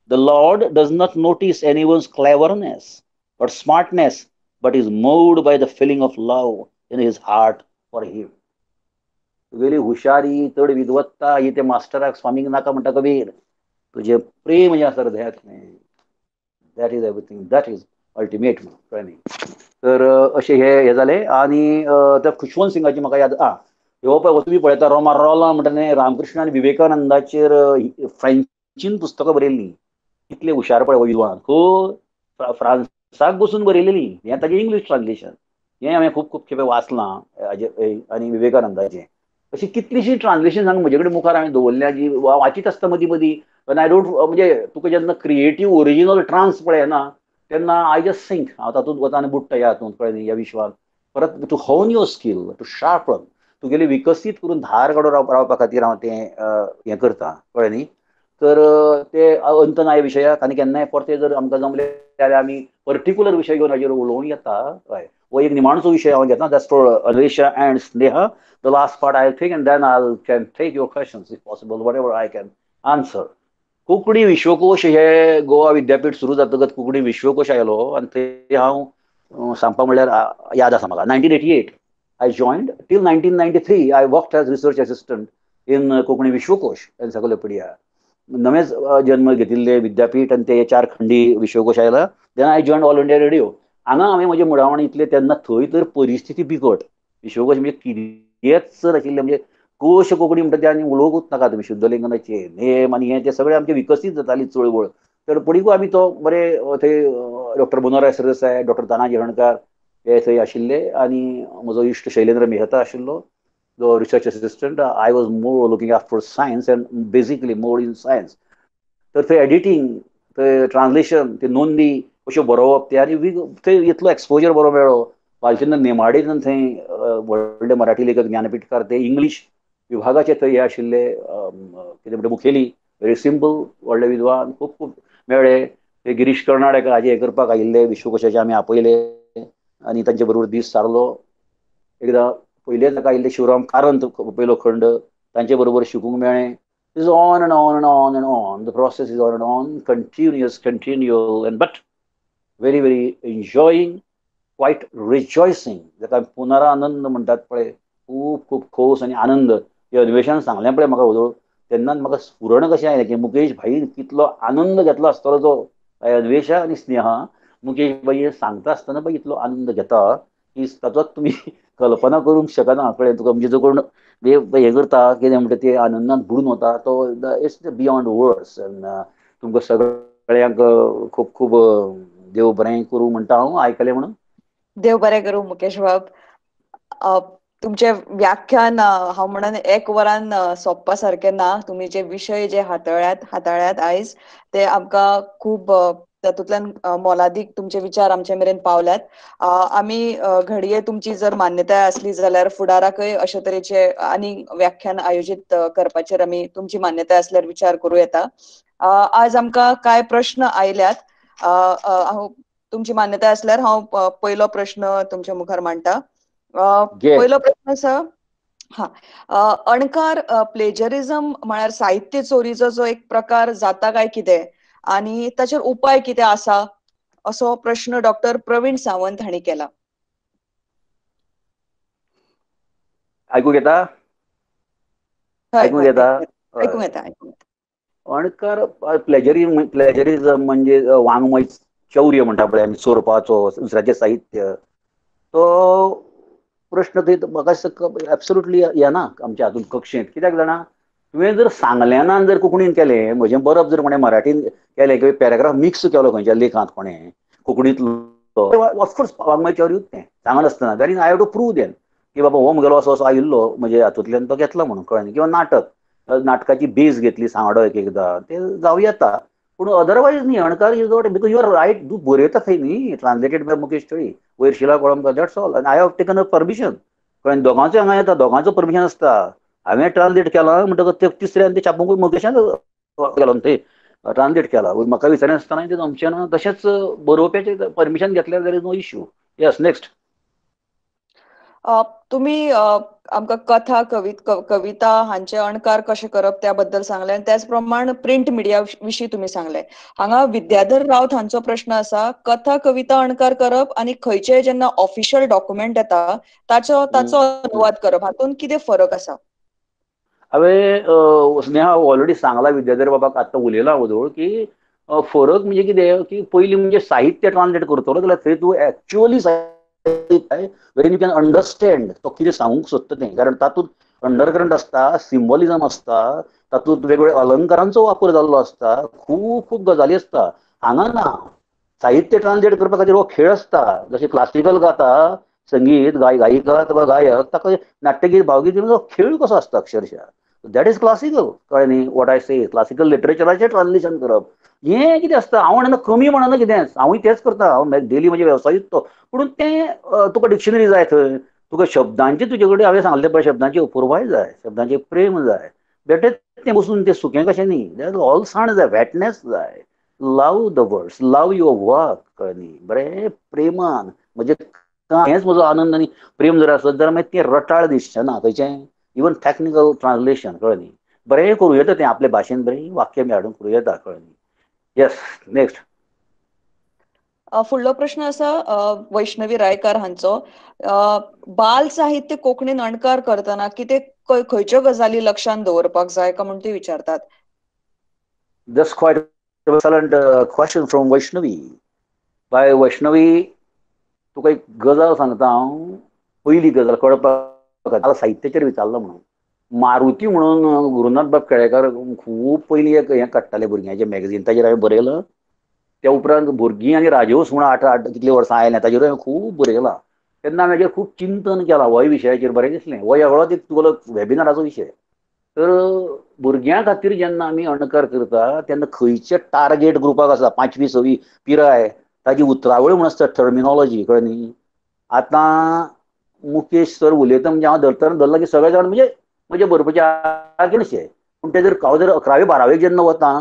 The lord does not notice anyone's cleverness but smartness, but is moved by the feeling of love in his heart for him. तुगेली हुशारी, चड विद्वत्ता ही ते मास्टराक स्वामीक नाका म्हणटा कबीर. तुजें प्रेम जें आसा हृदयांतलें, that is everything, that is ultimate म्हणून, कळ्ळें न्ही. तर अशें हें जालें. आनी त्या खुशवंत सिंगाची म्हाका याद ह्यो पळय तुमी पळयता रोमा रोला म्हणटा न्ही, रामकृष्ण आनी विवेकानंदाचेर फ्रेंचीन पुस्तकां बरयल्लीं. कितले हुशार पळय विद्वान, खूब फ्रांसाक बसून बरयलेली. हें ताजें इंग्लीश ट्रान्सलेशन, हें हांवें खूब खूब खेपे वाचलां आनी विवेकानंदाचें. अशी कितलीशीं ट्रान्सलेशन हांगा म्हजे कडेन मुखार हांवें दवरल्या जी वाचीत आसता मदीं मदीं. I don't, म्हणजे तुका जेन्ना क्रिएटीव ओरिजिनल ट्रान्स पळय ना तेन्ना I just think हांव तातूंत वता आनी बुडटा ह्या हातूंत, कळ्ळें न्ही, ह्या विश्वान. परत to hone your skill, to sharpen, तुगेली विकसीत करून धार काडून रावपा खातीर हांव तें हें करता, कळ्ळें न्ही. तर ते अंत ना ह्या विशयाक. आनी केन्नाय परते जर आमकां जमलें जाल्यार आमी पर्टिक्युलर विशय घेवन हाजेर उलोवं येता. हय, हो एक निमाणचो विशय हांव घेता, that's for Anvesha and Sneha. The last part I think and then I can take your questions if possible, whatever I can answer. Konkani विश्वकोश हे गोवा विद्यापीठ सुरू जातकच कोंकणी विश्वकोश आयलो आनी थंय हांव सांगपा म्हणल्यार याद आसा म्हाका 1988 I joined. Till 1993 I worked as research assistant in Konkani Vishwakosh encyclopedia. नवेंच जन्म घेतिल्ले विद्यापीठ आनी ते 4 खंडी विश्वकोश आयला. Then I join All India Radio. हांगा हांवें म्हजें मुळावण इतलें तेन्ना थंय तर परिस्थिती बिकट. विश्वकोश म्हणजे कितेंच आशिल्लें, म्हणजे कोश कोंकणी म्हणटा ते आनी उलोवंकूच नाका तुमी, शुद्धलेखनाचे नेम आनी हें तें सगळें आमचें विकसीत जाताली चळवळ. तर पडिकू आमी तो बरे थंय डॉक्टर मनोहरराय सरदेसाय, डॉक्टर तानाजी हरणकार हे थंय आशिल्ले आनी म्हजो इश्ट शैलेंद्र मेहता आशिल्लो. जो research assistant, I was more looking after science and basically more in science. तर थंय एडिटींग, थंय ट्रान्सलेशन, ते नोंदी अश्यो बरोवप ते, आनी थंय इतलो एक्सपोजर बरो मेळ्ळो. भालचंद्र नेमाडे थंय व्हडले मराठी लेखक, ज्ञानपीठकार, ते इंग्लीश विभागाचे थंय हे आशिल्ले कितें म्हणटा मुखेली, व्हेरी सिंपल, व्हडले विद्वान, खूब खूब मेळ्ळे. ते गिरीश कर्नाड हाजे हें करपाक आयिल्ले, विश्वकोशाचे आमी आपयले आनी तांचे बरोबर दीस सारलो. एकदां पयलेच ताका आयिल्ले शिवराम कारंत पयलो खंड, तांचे बरोबर शिकूंक मेळ्ळें. Is on and on and on and on, the process is on and on, continuous, continual, and but very very enjoying, quite rejoicing. जाका पुनरानंद म्हणटात पळय, खूब खूब खोस आनी आनंद. हे अन्वेषण सांगलें पळय म्हाका वदोळ, तेन्नाच म्हाका स्फुरण कशें आयलें की मुकेश भाई कितलो आनंद घेतलो आसतलो तो अन्वेषा आनी स्नेहा. मुकेश भाई सांगता आसतना बाई इतलो आनंद घेता की ताचो तुमी कल्पना करूंक शकना. कळ्ळें तुका? म्हणजे जो कोण हें करता कितें म्हणटा ते आनंदान बुडून वता, तो it's beyond words. तुमकां सगळ्यांक खूब खूब देव बरें करूं म्हणटा हांव, आयकलें म्हणून. देव बरें करूं मुकेश बाब. तुमचें व्याख्यान हांव म्हणून एक वरान सोंपपा सारकें ना. तुमी जे विशय जे हाताळ्यात आयज ते आमकां खूब तातूंतल्यान मोलादीक तुमचे विचार आमचे मेरेन पावल्यात. आमी घडये तुमची जर मान्यताय आसली जाल्यार फुडाराकय अशे तरेचे आनी व्याख्यान आयोजीत करपाचेर आमी तुमची मान्यताय आसल्यार विचार करूं येता. आज आमकां कांय प्रश्न आयल्यात. हांव तुमची मान्यताय आसल्यार हांव पयलो प्रश्न तुमच्या मुखार मांडटा. पयलो प्रश्न आसा, हा, अणकार प्लेजरिझम म्हळ्यार साहित्य चोरीचो जो एक प्रकार जाता काय कितें आनी ताचेर उपाय कितें आसा, असो प्रश्न डॉक्टर प्रवीण सावंत हांणी केला. आयकूंक येता? आयकूंक येता? आयकूंक येता. अणकार प्लेजरिझम म्हणजे वाङ्मय चौर्य म्हणटा पळय आमी, चोरपाचो दुसऱ्याचें साहित्य, तो प्रश्न थंय म्हाका एब्सोल्युटली येना आमच्या हातूंत कक्षेंत. कित्याक जाणा, तुवें जर सांगलें ना, जर कोंकणीन केलें, म्हजें बरप जर कोणें मराठीन केलें किंवा पॅराग्राफ मिक्स केलो खंयच्या लेखांत कोणें कोंकणींतलो, ऑफकोर्स वाङ्मय चौर्यूच तें, सांगनासतना. Then I have to prove then की बाबा हो म्हगेलो असो असो आयिल्लो, म्हजे हातूंतल्यान तो घेतलो म्हणून, कळ्ळें? किंवा नाटक, नाटकाची बेज घेतली सांगडो एक एकदां, ते जावं येता. पूण अदरवायज न्ही, अणकार is not, because you are right, तूं बरयता थंय न्ही, ट्रान्सलेटेड बाय मुकेश थळी, वयर Sheela Kolambkar, that's all. आनी I have taken a permission, कळ्ळें? दोगांचो हांगा येता, दोगांचो परमिशन आसता. हांवें ट्रान्सलेट केलां म्हणटकच ते तिसऱ्यान ते छापूंक मुकेशान गेलो थंय ट्रान्सलेट केला, म्हाका विचारनासतना तें जमचें ना. तशेंच बरोवप्याचें परमिशन घेतल्यार there is no issue. Yes, next. तुमी आमकां कथा, कविता हांचे अणकार कशे करप त्या बद्दल सांगलें, आनी त्याच प्रमाण प्रिंट मिडिया विशीं तुमी सांगलें. हांगा विद्याधर रावत हांचो प्रश्न आसा, कथा कविता अणकार करप आनी खंयचेय जेन्ना ऑफिशियल डॉक्युमेंट येता ताचो अनुवाद करप हातूंत कितें फरक आसा? हांवें स्नेहा ऑलरेडी सांगला विद्याधर बाबाक, आत्तां उलयलां वदोळ, की फरक म्हणजे कितें की पयलीं म्हणजे साहित्य ट्रान्सलेट करतलो जाल्यार थंय तूं actually when you can understand तो कितें सांगूंक सोदता तें, कारण तातूंत अंडरकरंट आसता, सिम्बॉलिझम आसता, तातूंत वेगवेगळ्या अलंकारांचो वापर जाल्लो आसता, खूब खूब गजाली आसता. हांगा ना, साहित्य ट्रान्सलेट करपा खातीर हो खेळ आसता. जशें क्लासिकल गाता संगीत गायिका अथवा गायक, ताका नाट्यगीत भावगीत खेळ कसो आसता अक्षरशः, that is classical. कळ्ळें न्ही what I से? क्लासिकल लिटरेचराचें ट्रान्सलेशन करप हें कितें आसता. हांव म्हणना कमी म्हणना कितेंच, हांवूय तेंच करता, हांव डेली म्हजे वेवसायूच तो. पूण तें तुका डिक्शनरी जाय थंय, तुका शब्दांचे तुजे कडेन हांवें सांगलें पळय, शब्दांची अपुरबाय जाय, शब्दांचें प्रेम जाय. बेठेच तें बसून तें सुकें कशें न्ही, that होलसाण जाय, वेटनेस जाय. Love the words, love your work. कळ्ळें न्ही? बरें प्रेमान, म्हणजे हेंच म्हजो आनंद आनी प्रेम जर आसत जाल्यार मागीर तें रटाळ दिसचें ना खंयचें, इवन टॅक्निकल ट्रान्सलेशन. कळ्ळें न्ही? बरें करूं येता तें आपले भाशेन, बरें वाक्य बी हाडून करूं येता. कळ्ळें न्ही? Yes, next. फुडलो प्रश्न आसा वैष्णवी रायकार हांचो, बाल साहित्य कोंकणीन अणकार करतना कितें खंयच्यो गजाली लक्षांत दवरपाक जाय काय म्हूण ती विचारतात. That's quite excellent question from Vaishnavi. Bye Vaishnavi, तुका एक गजाल सांगता हांव. पयली गजाल कळपाक साहित्याचेर विचारलो म्हणून, मारुती म्हणून गुरुनाथ बाब केळेकार खूब पयलीं एक हें काडटाले भुरग्यांचें मॅगझीन, ताचेर हांवें बरयलां. त्या उपरांत भुरगीं आनी राजहंस म्हणून 8 कितलीं वर्सां आयलें, ताचेर हांवें खूब बरयलां. तेन्ना हांवें हाजेर खूब चिंतन केलां होय विशयाचेर बरें दिसलें. हो वेगळोच एक तुगेलो वेबिनाराचो विशय. तर भुरग्यां खातीर जेन्ना आमी अणकार करता तेन्ना खंयच्या टार्गेट ग्रुपाक आसा, 5वी 6वी पिराय, ताजी उतरावळ म्हूण आसता, टर्मिनॉलॉजी, कळ्ळें न्ही. आतां मुकेश सर उलयता म्हणजे हांव धरतना धरला की सगळे जाण म्हणजे म्हजे बरोवपाचे आगेनशे. पूण ते जर हांव जर 11वी 12वी जेन्ना वता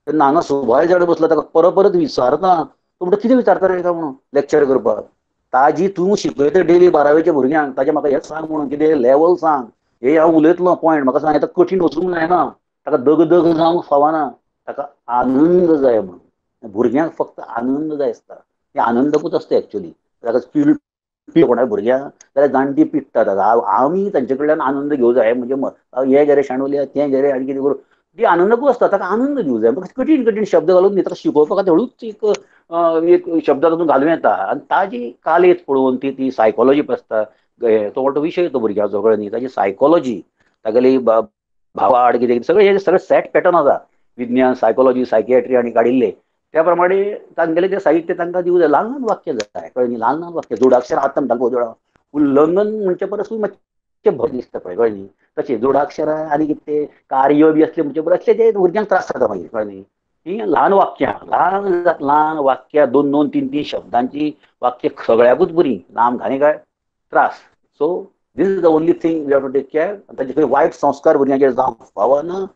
तेन्ना हांगा सुबाय जाण बसला ताका परत परत विचारता, तूं म्हणटा कितें विचारता रे म्हणून लेक्चर करपाक. ताजी तूं शिकयता डेली 12वेच्या भुरग्यांक, ताजें म्हाका हें सांग म्हणून कितें लेवल सांग, हे हांव उलयतलो पॉयंट म्हाका सांग, आतां कठीण वचूंक जायना, ताका दगदग जावंक फावना, ताका आनंद जाय म्हणून. भुरग्यांक फक्त आनंद जाय आसता, ते आनंदकूच आसता एक्चुअली. ताका पीळ कोणा भुरग्यांक जाल्यार जाणटी पिडटात, आमी तांचे कडल्यान आनंद घेवं जाय म्हणजे हे गेरे शाणुले तें गेरे आनी कितें करूं, ती आनंदकूच आसता, ताका आनंद दिवं जाय. कठीण कठीण शब्द घालून न्ही, ताका शिकोवपा खातीर हळूच एक एक शब्द तातूंत घालूं येता. आनी ताजी कालेत पळोवन ती ती सायकोलॉजी आसता, तो व्हडलो विशय तो भुरग्याचो, कळ्ळें न्ही. ताजी सायकोलॉजी, तागेली भावाड कितें सगळें हे सगळें सेट पॅटर्न आसा, विज्ञान, सायकोलॉजी, सायकियाट्री आनी काडिल्ले त्या प्रमाणे तांगेलें तें साहित्य तांकां दिवं जाय. ल्हान ल्हान वाक्य जाय, कळ्ळें न्ही, ल्हान ल्हान वाक्य, जोडाक्षर आतां म्हणटाले पळय, उल्लंघन म्हणचे परसूय मातशें भंय दिसता पळय, कळ्ळें न्ही. तशें जोडाक्षरां आनी कितें ते कार्य बी असले म्हणचे परस ते भुरग्यांक त्रास जाता मागीर, कळ्ळें न्ही. ही ल्हान वाक्यां, ल्हान ल्हान वाक्यां, 2 2 3 3 शब्दांची वाक्य सगळ्याकूच बरी, लांब घाणी काय त्रास. So this is the only thing we have to take care. ताचे खंय वायट संस्कार भुरग्यांचेर जावंक फावना.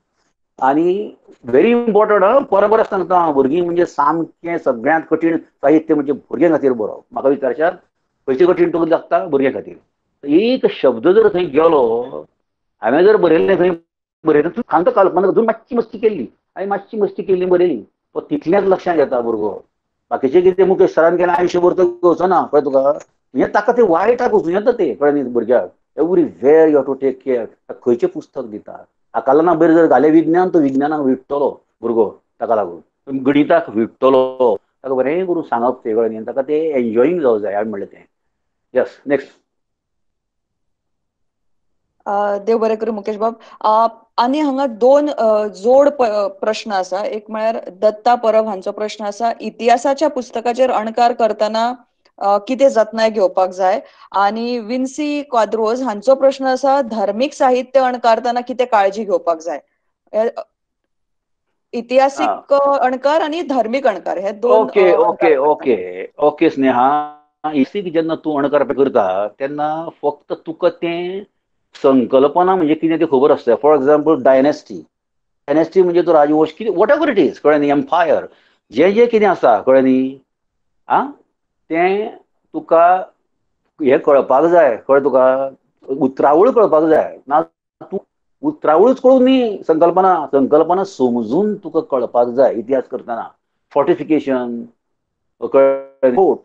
आनी व्हेरी इम्पॉर्टंट, परत परत सांगता, भुरगीं म्हणजे सामकें सगळ्यांत कठीण साहित्य म्हणजे भुरग्यां खातीर बरोवप. म्हाका विचारशात खंयचें कठीण तुका लागता, भुरग्यां खातीर. एक शब्द जर थंय गेलो, हांवें जर बरयल्लें थंय बरयलें, तूं सांगता कल्पना तूं मातशी मस्ती केल्ली, हांवें मातशी मस्ती केल्ली बरयली, तो तितलेंच लक्षांत घेता भुरगो. बाकीचें कितें मुकेश सरान केलें आयुश्यभर तो घेवचो ना, कळ्ळें तुका. हें ताका तें वायटाक वचूं येता तें, कळ्ळें न्ही भुरग्याक. Everywhere you have to take care. खंयचें पुस्तक दिता, आकालना बरें जर घालें विज्ञान, तो विज्ञानाक विटतलो भुरगो, ताका लागून गणिताक विटतलो, ताका बरें करून सांगप तें, कळ्ळें न्ही. ताका तें एन्जॉयींग जावं जाय, हांवें म्हणलें तें. Yes, next. देव बरें करूं मुकेश बाब. आनी हांगा 2 जोड प्रश्न आसा. एक म्हळ्यार दत्ता परब हांचो प्रश्न आसा, इतिहासाच्या पुस्तकाचेर अणकार करतना कितें जतनाय घेवपाक जाय. आनी विन्सी क्वाद्रोज हांचो प्रश्न आसा, धार्मीक साहित्य अणकारतना कितें काळजी घेवपाक जाय. इतिहासीक अणकार आनी धार्मीक अणकार हे 2. Okay okay okay okay Sneha, इतिहासीक जेन्ना तूं अणकार करता तेन्ना फक्त तुका तें संकल्पना म्हणजे कितें तें खबर आसता. फॉर एक्झाम्पल डायनेस्टी, डायनेस्टी म्हणजे तो राजवंश, कितें what ever it is, कळ्ळें न्ही, एम्पायर, जें जें कितें आसा, कळ्ळें न्ही, आं तें तुका हें कळपाक जाय, कळ्ळें तुका, उतरावळ कळपाक जाय. ना तूं उतरावळूच कळून न्ही, संकल्पना, संकल्पना समजून तुका कळपाक जाय. इतिहास करतना फॉर्टिफिकेशन, फोर्ट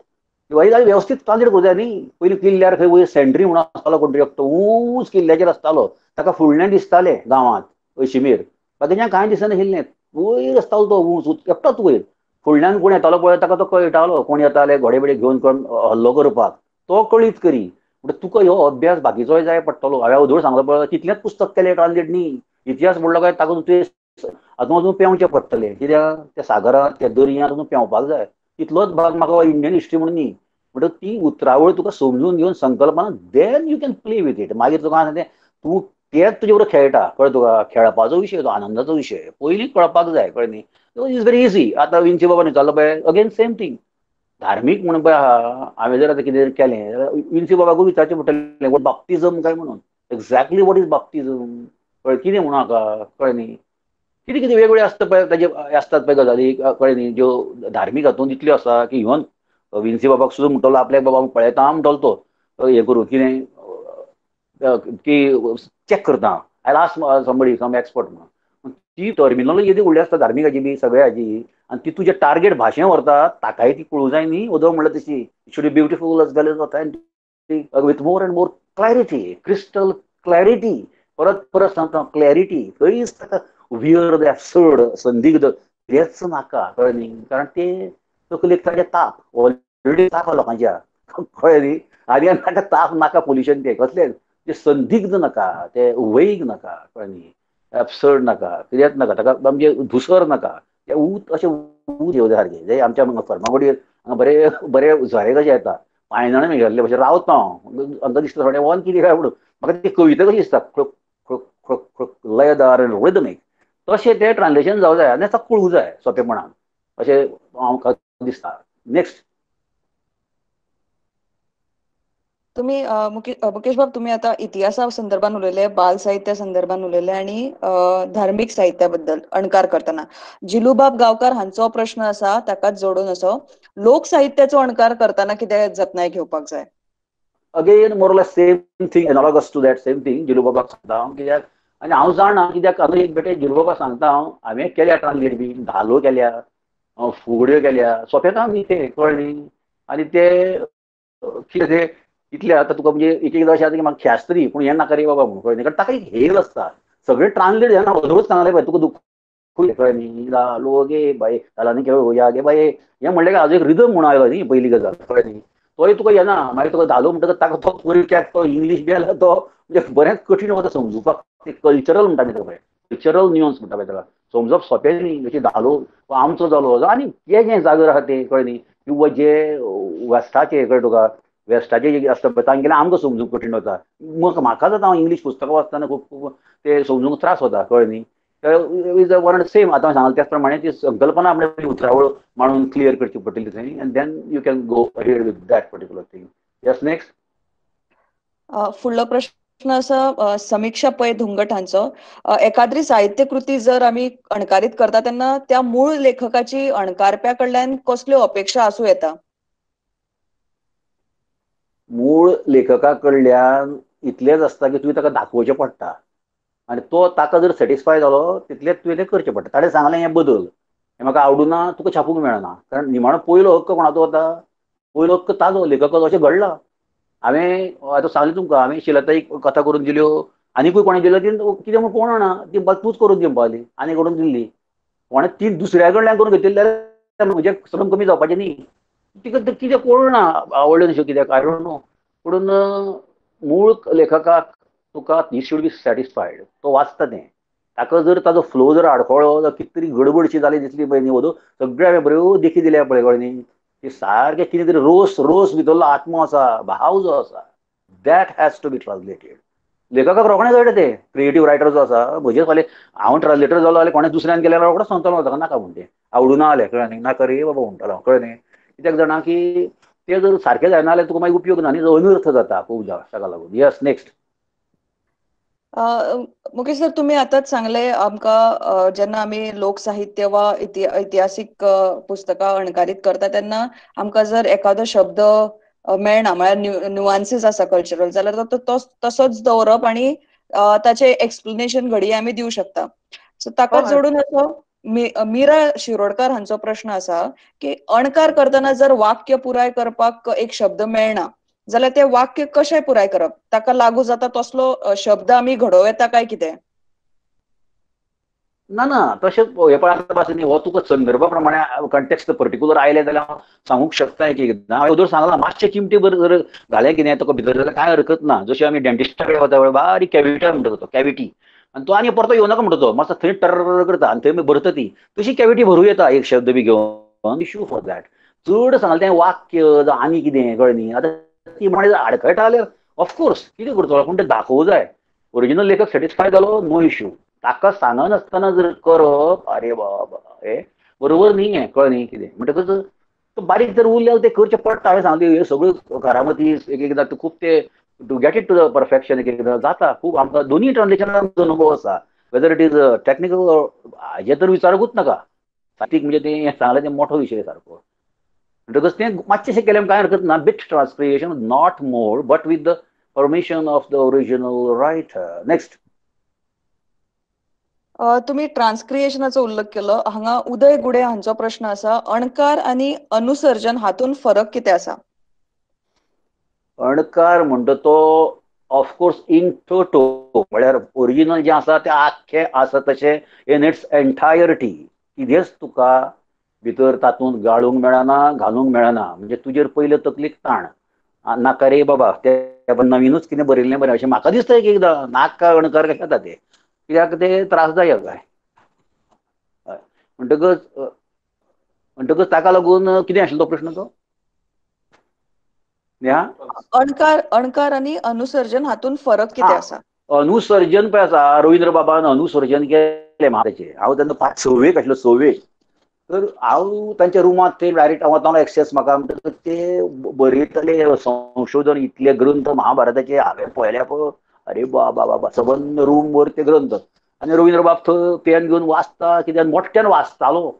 वेवस्थीत ट्रान्सलेट करूं जाय न्ही. पयलीं किल्ल्यार खंय वयर सेंट्री म्हणून आसतालो कोण तरी एकटो, ऊंच किल्ल्याचेर आसतालो, ताका फुडलें दिसतालें गांवांत अशिमेर, बाकीच्यांक कांय दिसनाशिल्लें. वयर आसतालो तो ऊंच एकटोच वयर, फुडल्यान कोण येतालो पळय ताका तो कळटालो, कोण येताले घोडे बिडे घेवन कोण हल्लो करपाक, तो कळीत करी. म्हणटा तुका ह्यो अभ्यास बाकीचोय जाय पडटलो. हांवें अदोळ सांगलो पळय, तितलेंच पुस्तक केलें ट्रान्सलेट न्ही. इतिहास म्हणलो काय ताका तुवें हातूंत वचून पेंवचें पडटलें, कित्याक त्या सागरांत त्या दर्यांत वचून पेंवपाक जाय. तितलोच भाग म्हाका इंडियन हिस्ट्री म्हणून न्ही. म्हणटा ती उतरावळ तुका समजून घेवन संकल्पना, then you can play with it. मागीर तुका आसा तें तूं तेच तुजे बरोबर खेळटा, कळ्ळें तुका. खेळपाचो विशय तो आनंदाचो विशय, पयलीं कळपाक जाय, कळ्ळें न्ही. Is very easy. आतां विन्सी बाबान विचारलो पळय, अगेन सेम थींग. धार्मीक म्हणून पळय आहा, हांवें जर आतां कितें केलें जाल्यार विन्सी बाबाकूय विचारचें पडटलें, what बाप्तिजम काय म्हणून, एक्झॅक्टली what is बाप्तिजम, कळ्ळें कितें म्हणून हाका, कळ्ळें न्ही. कितें कितें वेगवेगळे आसता पळय ताजे आसतात पळय गजाली, कळ्ळें न्ही, ज्यो धार्मीक हातूंत इतल्यो आसा की इवन विन्सी बाबाक सुद्दां म्हणटलो आपल्याक बाबा पळयता म्हणटलो तो हें करून कितें की चॅक करता, I ask somebody some expert म्हणून. ती टर्मिनॉलॉजी येदी व्हडली आसता धार्मीक हाजी बी सगळ्या हाजी, आनी ती तुज्या टार्गेट भाशें व्हरता, ताकाय ती कळूं जाय न्ही. ओदो म्हणल्यार तशी should be beautiful as well as authentic with more and more clarity, crystal clarity. परत परत सांगता, क्लॅरिटी खंयच ताका वियर्ड एब्सर्ड संदिग्ध तेच नाका, कळ्ळें न्ही. कारण ते तकलेक ताजे ताप ऑलरेडी ताप लोकांच्या, कळ्ळें न्ही. आनी ताका ताप नाका, पोल्युशन ते कसलें ते संदिग्ध नाका, ते वैग नाका, कळ्ळें न्ही, एब्सर्ड नाका, कित्याक नाका ताका, म्हणजे धुसर नाका. ते ऊत अशें ऊत येवं जाय सारकें, जे आमच्या फर्मागुडयेर हांगा बरे बरे झरे कशे येता, पांयजणां मेघाल्ले भशेन रावता हांव, हांकां दिसता थोडें वन कितें काय म्हणून म्हाका ती कविता कशी दिसता, खळक खळक खळक खळक लयदार आनी रिदमीक, तशें तें ट्रान्सलेशन जावं जाय आनी ताका कळूं जाय सोंपेपणान, अशें म्हाका दिसता. नेक्स्ट. तुम्ही मुकेश बाब, तुम्ही आता इतिहासा संदर्भात उलयले, बाल साहित्या संदर्भात उलयले आणि धार्मिक साहित्याबद्दल अणकार करताना. जिलूबाब गावकार हांचो प्रश्न आसा, ताकाच जोडून असो, लोक साहित्याचो अणकार करताना कितें जतनाय घेवपाक जाय? Again more or less same thing, analogous to that same thing. जिलूबाबाक सांगता हांव कित्याक, आनी हांव जाणा कित्याक अजून एक बेटे जिलूबाबा सांगता हांव, हांवें केल्या ट्रान्सलेट बी, धालो केल्या, फुगड्यो केल्या, सोंपें काम न्ही तें, कळ्ळें न्ही. आनी ते कितें ते इतले आतां तुका म्हणजे एक एकदां अशें जाता की म्हाका ख्यास्त दी, पूण हें नाका रे बाबा म्हणून, कळ्ळें न्ही. कारण ताका एक हेल आसता, सगळें ट्रान्सलेट जायना, अदरूच सांगलें पळय तुका दुख्ख कळ्ळें न्ही. धालो गे बाये धालांनी खेळोया गे बाये, हें म्हणलें काय आजून एक रिदम म्हणून आयलो न्ही पयली गजाल, कळ्ळें न्ही. तोय तुका येना, मागीर तुका धालो म्हणटकच ताका तो परिक्याक तो इंग्लीश बी आयला तो म्हणजे बरेंच कठीण वता समजुपाक. ते कल्चरल म्हणटा आमी ताका पळय, कल्चरल न्युअन्स म्हणटा पळय ताका, समजप सोंपें न्ही. जशें धालो आमचो जालो आनी जे जे जागर आसा ते, कळ्ळें न्ही, किंवा जे वेस्टाचे, कळ्ळें तुका, वेस्टाचे जे आसता पळय तांगेलें आमकां समजूंक कठीण वता. मग म्हाका जाता हांव इंग्लीश पुस्तकां वाचतना खूब खूब ते समजूंक त्रास वता, कळ्ळें न्ही. Is a one same आतां सांगलें त्याच प्रमाणे ती संकल्पना आपणे उतरावळ मांडून क्लियर करची पडटली थंय, and then you can go ahead with that particular thing. Yes, next. फुडलो प्रश्न आसा समिक्षा पै धुंगट हांचो. एकाद्री साहित्यकृती जर आमी अणकारीत करता तेन्ना त्या मूळ लेखकाची अणकारप्या कडल्यान कसल्यो अपेक्षा आसूं येता? मूळ लेखका कडल्यान इतलेंच आसता की तुवें ताका दाखोवचें पडटा, आनी तो ताका जर सॅटिस्फाय जालो तितलेंच तुवें तें करचें पडटा. ताणें सांगलें हें बदल, हें म्हाका आवडूना, तुका छापूंक मेळना. कारण निमाणो पयलो हक्क कोणाचो वता? पयलो हक्क ताजो, लेखकाचो. अशें घडलां. हांवें आतां सांगलें तुमकां, हांवें शिलाताईक कथा करून दिल्यो, आनीकूय कोणें दिल्यो, ती कितें म्हूण कोण जाणा, ती तूंच करून दी म्हणपाक लागली, आनी करून दिल्ली कोणें ती दुसऱ्या कडल्यान करून घेतिल्ली जाल्यार म्हजें श्रम कमी जावपाचें न्ही. तिका कितें कोण ना आवडलें न्ही कित्याक, I don't know. पूण मूळ लेखकाक तुका he should be satisfied, तो वाचता तें, ताका जर ताजो फ्लो जर आडखळ्ळो जाल्यार कितें तरी गडबडशी जाली दिसली पळय न्ही, वदो सगळें हांवें बऱ्यो देखी दिल्या पळय, कळ्ळें न्ही, की सारकें कितें तरी रोस रोस भितरलो आत्मो आसा, भाव जो आसा, that has to be translated. लेखकाक रोखडें कळटा तें, क्रिएटीव रायटर जो आसा, म्हजें फाल्यां हांव ट्रान्सलेटर जालो जाल्यार कोणें दुसऱ्यान केल्यार रोखडोच सांगतलो ताका नाका म्हण तें, आवडूना जालें, कळ्ळें न्ही, नाका रे बाबा म्हणटलो, कळ्ळें न्ही. कित्याक जाणा की तें जर सारकें जायना जाल्यार तुका मागीर उपयोग ना न्ही, अनर्थ जाता खूब ताका लागून. Yes, next. Mukesh sir, तुम्ही आतांच सांगले आमकां, जेन्ना आमी लोकसाहित्य वा इतिहासीक पुस्तकां अणकारीत करता तेन्ना आमकां जर एखादो शब्द मेळना, म्हळ्यार न्युआन्सीस आसा कल्चरल, जाल्यार तो तसोच दवरप आनी ताचें एक्सप्लेनेशन घडये आमी दिवं शकता. सो ताका जोडून असो मीरा शिरोडकर हांचो प्रश्न आसा की अणकार करतना जर वाक्य पुराय करपाक एक शब्द मेळना जाल्यार ते वाक्य कशें पुराय करप, ताका लागू जाता तसलो शब्द आमी घडोवं येता काय कितें? ना ना, तशें हे पळय न्ही, हो तुका संदर्भा प्रमाणे कंटेक्स्ट पर्टिक्युलर आयले जाल्यार हांव सांगूंक शकता एक एकदां. हांवें अदोर सांगलां, मातशें चिमटे भर जर घालें कितें तुका भितर जाल्यार कांय हरकत ना. जशें आमी डेंटिस्टा कडेन वता बारीक कॅविटी म्हणटा तो, कॅविटी, आनी तो आनी परतो येवनाका म्हणटा तो, मातसो थंय टर करता आनी थंय भरता ती, तशी कॅविटी भरूं येता एक शब्द बी घेवन. इश्यू फॉर that चड सांगलें तें वाक्य आनी कितें, कळ्ळें न्ही. आतां ती म्हणजे आडखळटा जाल्यार ऑफकोर्स कितें करतलो, पूण तें दाखोवं जाय. ओरिजिनल लेखक सॅटिस्फाय जालो, नो इश्यू. ताका सांगनासतना जर करप, अरे बाबा हे बरोबर न्ही हें, कळ्ळें न्ही कितें. म्हणटकच बारीक जर उरलें जाल्यार तें करचें पडटा. हांवें सांगलें हे सगळ्यो करामती एक एकदां खूब ते to get it to the perfection एक एकदां जाता खूब. आमकां दोनूय ट्रान्सलेशनाचो अनुभव आसा, वेदर it is technical हाजें तर विचारूंकूच नाका. साहित्यीक म्हणजे तें सांगलें तें मोठो विशय सारको. म्हणटकच तें मातशें केलें कांय हरकत ना, bit transcription, not more, but with the permission of the original writer. Next. तुम्ही ट्रान्सक्रिएशनाचो उल्लेख केलो, हांगा उदय गुडे हांचो प्रश्न आसा, अणकार आनी अनुसर्जन हातूंत फरक कितें आसा? अणकार म्हणटा तो ऑफकोर्स इन टोटो, म्हळ्यार ओरिजिनल जें आसा तें आख्खें आसा तशें इन it's entirety, कितेंच तुका भितर तातूंत गाळूंक मेळना, घालूंक मेळना. म्हणजे तुजेर पयले तकलेक ताण, नाका रे बाबा ते नवीनूच कितें बरयल्लें बरें अशें म्हाका दिसता एक एकदां, नाका अणकार कशें जाता तें, कित्याक ते त्रासदायक काय. म्हणटकच म्हणटकच ताका लागून कितें आशिल्लो तो प्रश्न तो? अणकार अणकार आनी अनुसर्जन हातून फरक कितें आसा? अनुसर्जन पळय आसा, रवींद्र बाबान अनुसर्जन केलें म्हाजें. हांव तेन्ना 5 6वेक आशिल्लो, 6वेक. तर हांव तांच्या रुमांत थंय डायरेक्ट हांव वतालो एक्सेस म्हाका. म्हणटकच ते बरयतले संशोधन इतले ग्रंथ महाभारताचे हांवें पळयल्या पळय, अरे बाबा बाबा सबंद रूम वर ते ग्रंथ. आनी रवींद्र बाब थंय पेन घेवन वाचता, कित्याक मोठ्यान वाचतालो.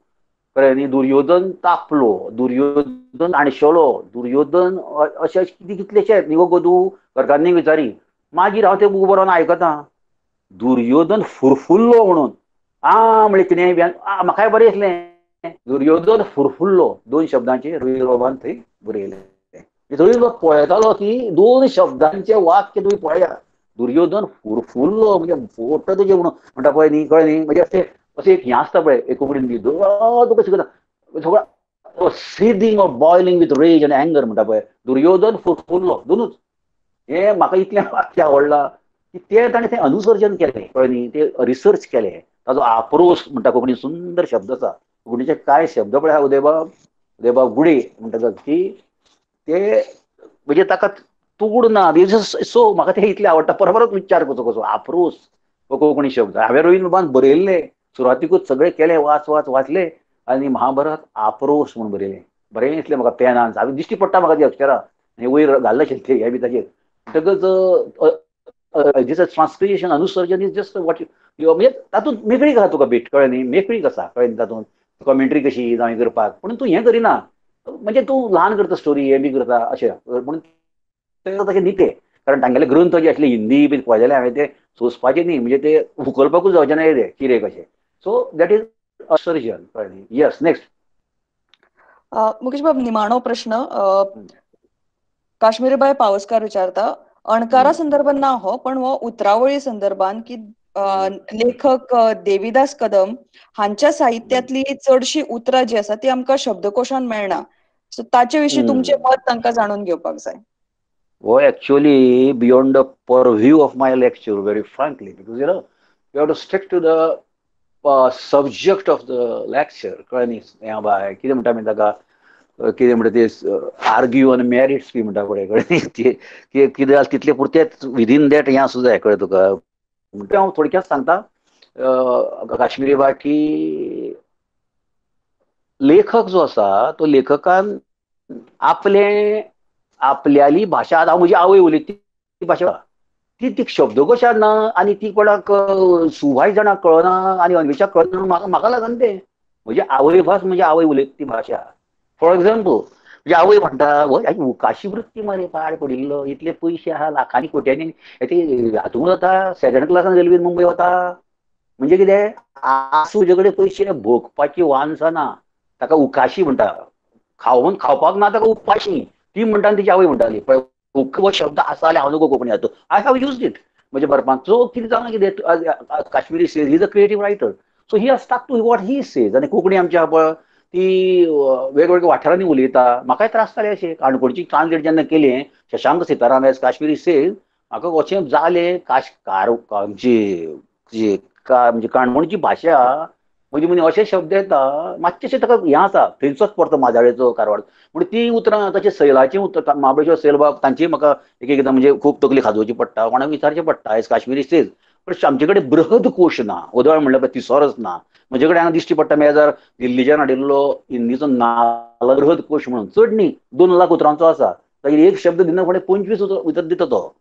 कळ्ळें न्ही? दुर्योधन तापलो, दुर्योधन आणशेलो, दुर्योधन अशें कितें कितलेशेच न्ही गो गोदू घरकान्नीक विचारी. मागीर हांव ते उबो रावन आयकतां, दुर्योधन फुरफुल्लो म्हणून. आ म्हणलें कितें, म्हाकाय बरें दिसलें. दुर्योधन फुरफुल्लो 2 शब्दांचे रवींद्र बाबान थंय बरयलें. रवींद्र बाब पळयतालो की 2 शब्दांचे वाक्य तुमी पळया, दुर्योधन फुरफुल्लो म्हणजे फोट तुजें म्हणून म्हणटा पळय न्ही, कळ्ळें न्ही? म्हणजे अशें अशें एक हें आसता पळय, एक कोंकणीन तुका शिकता सगळो seething of boiling with rage and anger म्हणटा पळय, दुर्योधन फुरफुल्लो दोनूच. हें म्हाका इतलें वाक्य आवडलां की तें ताणें तें अनुसर्जन केलें, कळ्ळें न्ही? तें रिसर्च केलें, ताजो आपरोस म्हणटा कोंकणी सुंदर शब्द आसा. कोंकणीचे कांय शब्द पळय उदयबाब, उदयबाब गुडे म्हणटा की ते म्हणजे ताका तोड ना. सो म्हाका ते इतलें आवडटा, परत परत विचार करचो कसो आपरोस हो कोंकणी शब्द. हांवें रवींद्र बाबान बरयल्लें सुरवातीकूच सगळें केलें, वाच वाच वाचलें आनी महाभारत आपरोस म्हणून बरयलें. बरें दिसलें म्हाका पेनान, हांवें दिश्टी पडटा म्हाका ती अक्षरां आनी वयर घाल्लें आशिल्लें ते हे बी ताचेर. म्हणटकच ट्रान्सक्रिएशन अनुसर्जन is just what you, म्हणजे तातूंत मेकळीक आसा तुका भेट, कळ्ळें न्ही? मेकळीक आसा, कळ्ळें न्ही? तातूंत कॉमेंट्री कशी जावं करपाक, पूण तूं हें करिना, म्हणजे तूं ल्हान करता स्टोरी हें बी करता अशें. पूण ते तशें न्ही ते, कारण तांगेले ग्रंथ जे आसले हिंदी बी पळयले जाल्यार हांवें ते सोंसपाचे न्ही, म्हणजे ते उखलपाकूच जावचें ना ते चिरे कशे. सो that is असर्जन, कळ्ळें न्ही? येस, नेक्स्ट. मुकेश बाब, निमाणो प्रश्न काश्मीरीबाय पावसकार विचारता, अणकारा संदर्भात ना हो, पण हो उतरावळी संदर्भात की लेखक देवीदास कदम हांच्या साहित्यांतली चडशी उतरां जी आसा ती आमकां शब्दकोशान मेळना, सो ताचे विशीं तुमचें मत तांकां जाणून घेवपाक जाय. हो actually beyond the purview of my lecture, very frankly, because you know you have to stick to the subject of the lecture, कळ्ळें न्ही? हें बाय कितें म्हणटा आमी ताका, कितें म्हणटा ते आर्ग्यू आनी मॅरिट्स बी म्हणटा पळय, कळ्ळें न्ही? कितें जालें तितलें पुरतेंच विदीन that हें आसूं जाय, कळ्ळें तुका? म्हणटा हांव थोडक्यात सांगता काश्मिरी बाय की लेखक जो आसा तो लेखकान आपले आपल्याली भाशा, हांव म्हजी आवय उलयता ती भाशा ती ती शब्दकोशान ना आनी ती कोणाक सुवाय जाणांक कळना आनी अन्वेशाक कळना, म्हाका म्हाका लागना तें. म्हजी आवय भास म्हजी आवय उलयता ती भाशा. फॉर एग्जाम्पल, म्हजी आवय म्हणटा, उकाशी वृत्ती मरे पाड पडिल्लो, इतले पयशे आहा लाखांनी कोट्यांनी, ते हातूंत वता सेकंड क्लासान रेल्वेन मुंबय वता, म्हणजे कितें आसूं तुजे कडेन पयशे भोगपाची वान्सा ना, ताका उकाशी म्हणटा. खावन खावपाक ना ताका उपाशी ती म्हणटा. आनी तिची आवय म्हणटाली पळय हो शब्द आसा जाल्यार हांव नको कोंकणी हातूंत, I have used it म्हज्या बरपांत. सो कितें जालां कितें, Kashmiri says he is a creative writer, so he has stuck to what he says. आनी कोंकणी आमची आहा पळय ती वेगवेगळ्या वाठारांनी उलयता. म्हाकाय त्रास जाले अशें काणकोणची ट्रान्सलेट जेन्ना केलें शशांक सीताराम एज काश्मिरी सेज, म्हाका अशें जालें काशकार आमची म्हणजे काणकोणची भाशा मदीं मदीं अशे शब्द येता मातशें ताका हें आसा, थंयचोच परतो माजाळेचो कारवार पूण ती उतरां तशें सैलाचीं उतरां, महाबळेश्वर सैलबाब तांची म्हाका एक एकदां म्हणजे खूब तकली खाजोवची पडटा, कोणाक विचारचें पडटा एज काश्मिरी सेज. पण आमचे कडेन बृहद कोश ना, उदाहरण म्हणल्यार पळय तिसोरच ना म्हजे कडेन. हांगा दिश्टी पडटा मेजार दिल्लीच्यान हाडिल्लो हिंदीचो नाल बृहद कोश म्हणून, चड न्ही 2 लाख उतरांचो आसा. तागेर एक शब्द दिना फुडें 25 उतर दिता तो,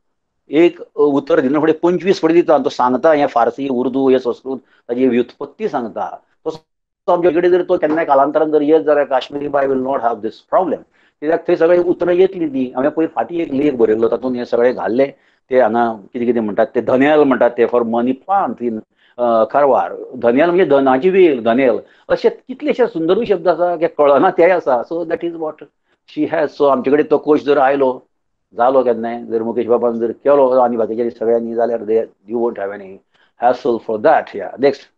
एक उतर दिना फुडें 25 फुडें दिता. तो सांगता हें फारसी उर्दू हें संस्कृत ताजी व्युत्पत्ती सांगता. तसो आमचे कडेन जर तो केन्नाय कालांतरान जर येत जाल्यार काश्मिरी बाय will not have this problem, कित्याक थंय सगळीं उतरां येतलीं ती. हांवें पयर फाटीं एक लेख बरयल्लो तातूंत हें सगळें घाल्लें. ते हांगा कितें कितें म्हणटात ते धनेल म्हणटात ते for money plant in Karwar, धनेल म्हणजे धनाची वेल धनेल, अशे कितलेशे सुंदरूय शब्द आसा की कळना तेय आसा. So that is what she has. So आमचे कडेन तो कोश जर आयलो जालो केन्नाय, जर मुकेश बाबान जर केलो आनी बाकीच्या सगळ्यांनी जाल्यार they you won't have any hassle for that. Yeah, next.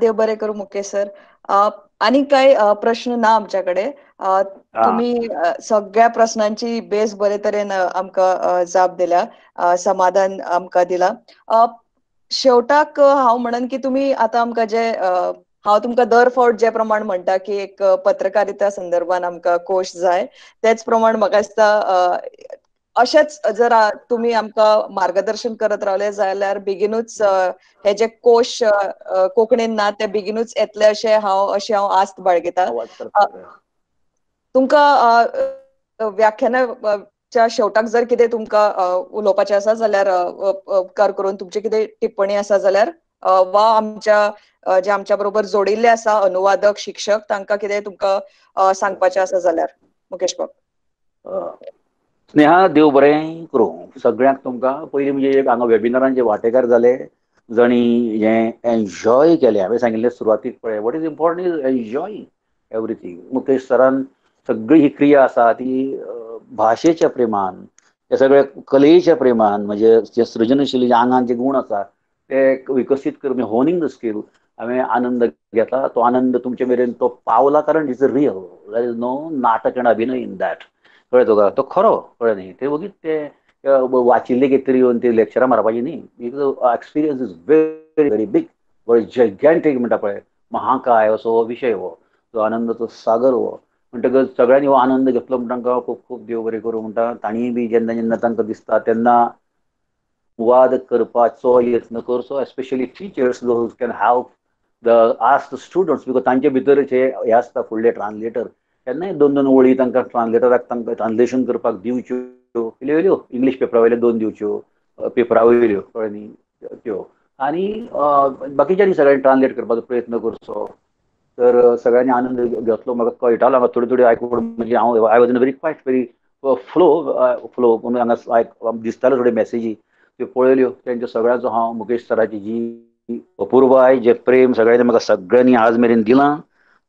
देव बरें करूं मुकेश सर. आनी काय प्रश्न ना आमच्या कडेन. तुम्ही सगळ्या प्रश्नांची बेस बरे तरेन आमकां जाप दिल्या, समाधान आमकां दिला. शेवटाक हांव म्हणन की तुमी आतां आमकां जे हांव तुमकां दर फावट जे प्रमाण म्हणटा की एक पत्रकारिता संदर्भान आमकां कोश जाय, तेच प्रमाण म्हाका दिसता अशेंच जर तुमी आमकां मार्गदर्शन करत रावले जाल्यार बेगीनूच हे जे कोश कोंकणीन ना ते बेगीनूच येतले अशें हांव आस्त बाळगिता. तुमकां व्याख्यानाच्या शेवटाक जर कितें तुमकां उलोवपाचें आसा जाल्यार उपकार करून तुमची कितें टिप्पणी आसा जाल्यार वा आमच्या जे आमच्या बरोबर जोडिल्ले आसा अनुवादक शिक्षक तांकां कितें तुमकां सांगपाचें आसा जाल्यार मुकेश बाब. स्नेहा, देव बरें करूं सगळ्यांक. तुमकां पयलीं म्हणजे हांगा वेबिनारान जे वांटेकार जाले, जांणी हें एन्जॉय केलें, हांवें सांगिल्लें सुरवातीक पळय, what is important is enjoying everything. Mukesh सरान सगळी ही क्रिया आसा ती भाशेच्या प्रेमान, हे सगळे कलेच्या प्रेमान, म्हणजे जे सृजनशील आंगान जे गूण आसा ते विकसीत करून होनिंग the skill हांवें आनंद घेतला. तो आनंद तुमचे मेरेन तो पावला, कारण it's real, there is no नाटक एंड अभिनय इन that. कळ्ळें तुका? तो खरो, कळ्ळें न्ही? ते वगीत ते वाचिल्ले कितें तरी येवन ते लेक्चरां मारपाची न्ही. Experience is very very big, very gigantic म्हणटा पळय, महाकाय असो हो विशय हो, तो आनंदाचो सागर हो. म्हणटकच सगळ्यांनी हो आनंद घेतलो म्हणटा तांकां खूब खूब देव बरें करूं म्हणटा. तांणीय बी जेन्ना जेन्ना तांकां दिसता तेन्ना वाद करपाचो यत्न करचो, especially teachers those can help the ask the students, because तांचे भितर जे हे आसता फुडले ट्रान्सलेटर, तेन्नाय दोन दोन ओळी तांकां ट्रान्सलेटराक तांकां ट्रान्सलेशन करपाक दिवच्यो, इल्ल्यो इल्ल्यो इंग्लीश पेपरा वयल्यो दोन दिवच्यो, पेपरा वयल्यो, कळ्ळें न्ही त्यो, आनी बाकीच्यांनी सगळ्यांनी ट्रान्सलेट करपाचो प्रयत्न करचो. तर सगळ्यांनी आनंद घेतलो. म्हाका कळटालो हांगा थोडी थोडी आयकून, म्हणजे हांव I was in very quite very flow flow म्हणून हांगा दिसताल्यो थोड्यो मॅसेजी, त्यो पळयल्यो. तेंच्या सगळ्यांचो हांव मुकेश सराची जी अपुरबाय, जे प्रेम सगळ्यांनी म्हाका सगळ्यांनी आज मेरेन दिलां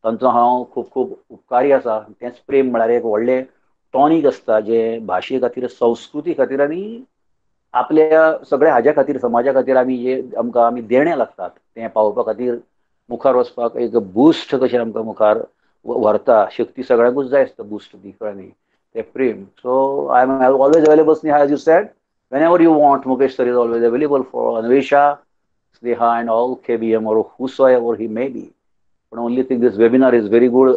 तांचो हांव खूब खूब उपकारी आसा. तेंच प्रेम म्हळ्यार एक व्हडलें टॉनीक आसता, जें भाशे खातीर, संस्कृती खातीर आनी आपल्या सगळ्या हाज्या खातीर, समाजा खातीर आमी जे आमकां आमी देणें लागतात तें पावोवपा खातीर मुखार वचपाक एक बुस्ट कशें आमकां मुखार व्हरता. शक्ती सगळ्यांकूच जाय आसता बुस्ट ती, कळ्ळें न्ही? तें प्रेम. So I am always available Sneha, as you said, whenever you want. Mukesh sir is always available for Anvesha, Sneha and all KBM or whosoever he may be. But only thing, this webinar is very good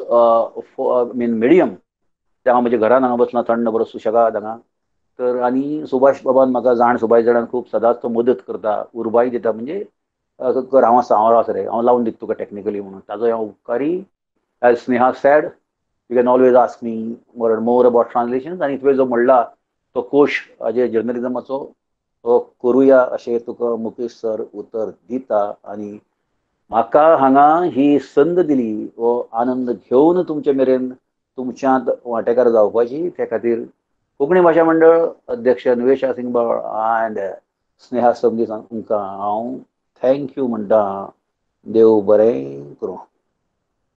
for, I mean, medium. हांव म्हज्या घरान हांगा बसला थंड बरो सुशेगाद हांगा. तर आनी सुभाष बाबान म्हाका जाण, सुभाष जाणान खूब सदांच तो मदत करता, उर्बाय दिता, म्हणजे कर हांव आसा, हांव आसा रे, हांव लावन दिता तुका टॅक्निकली म्हणून. ताजो हांव उपकारी. As Sneha said, you can always ask me more and more about translation. आनी तुवें जो म्हणला तो कोश हाजे जर्नलिजमाचो तो करुया अशें तुका मुकेश सर उतर दिता. आनी म्हाका हांगा ही संद दिली, हो आनंद घेवन तुमचे मेरेन तुमच्यांत वांटेकार जावपाची, ते खातीर कोंकणी भाशा मंडळ अध्यक्ष अन्वेषा सिंगबाळ अँड स्नेहा समदी तुमकां हांव thank you म्हणटा. देव बरें करूं.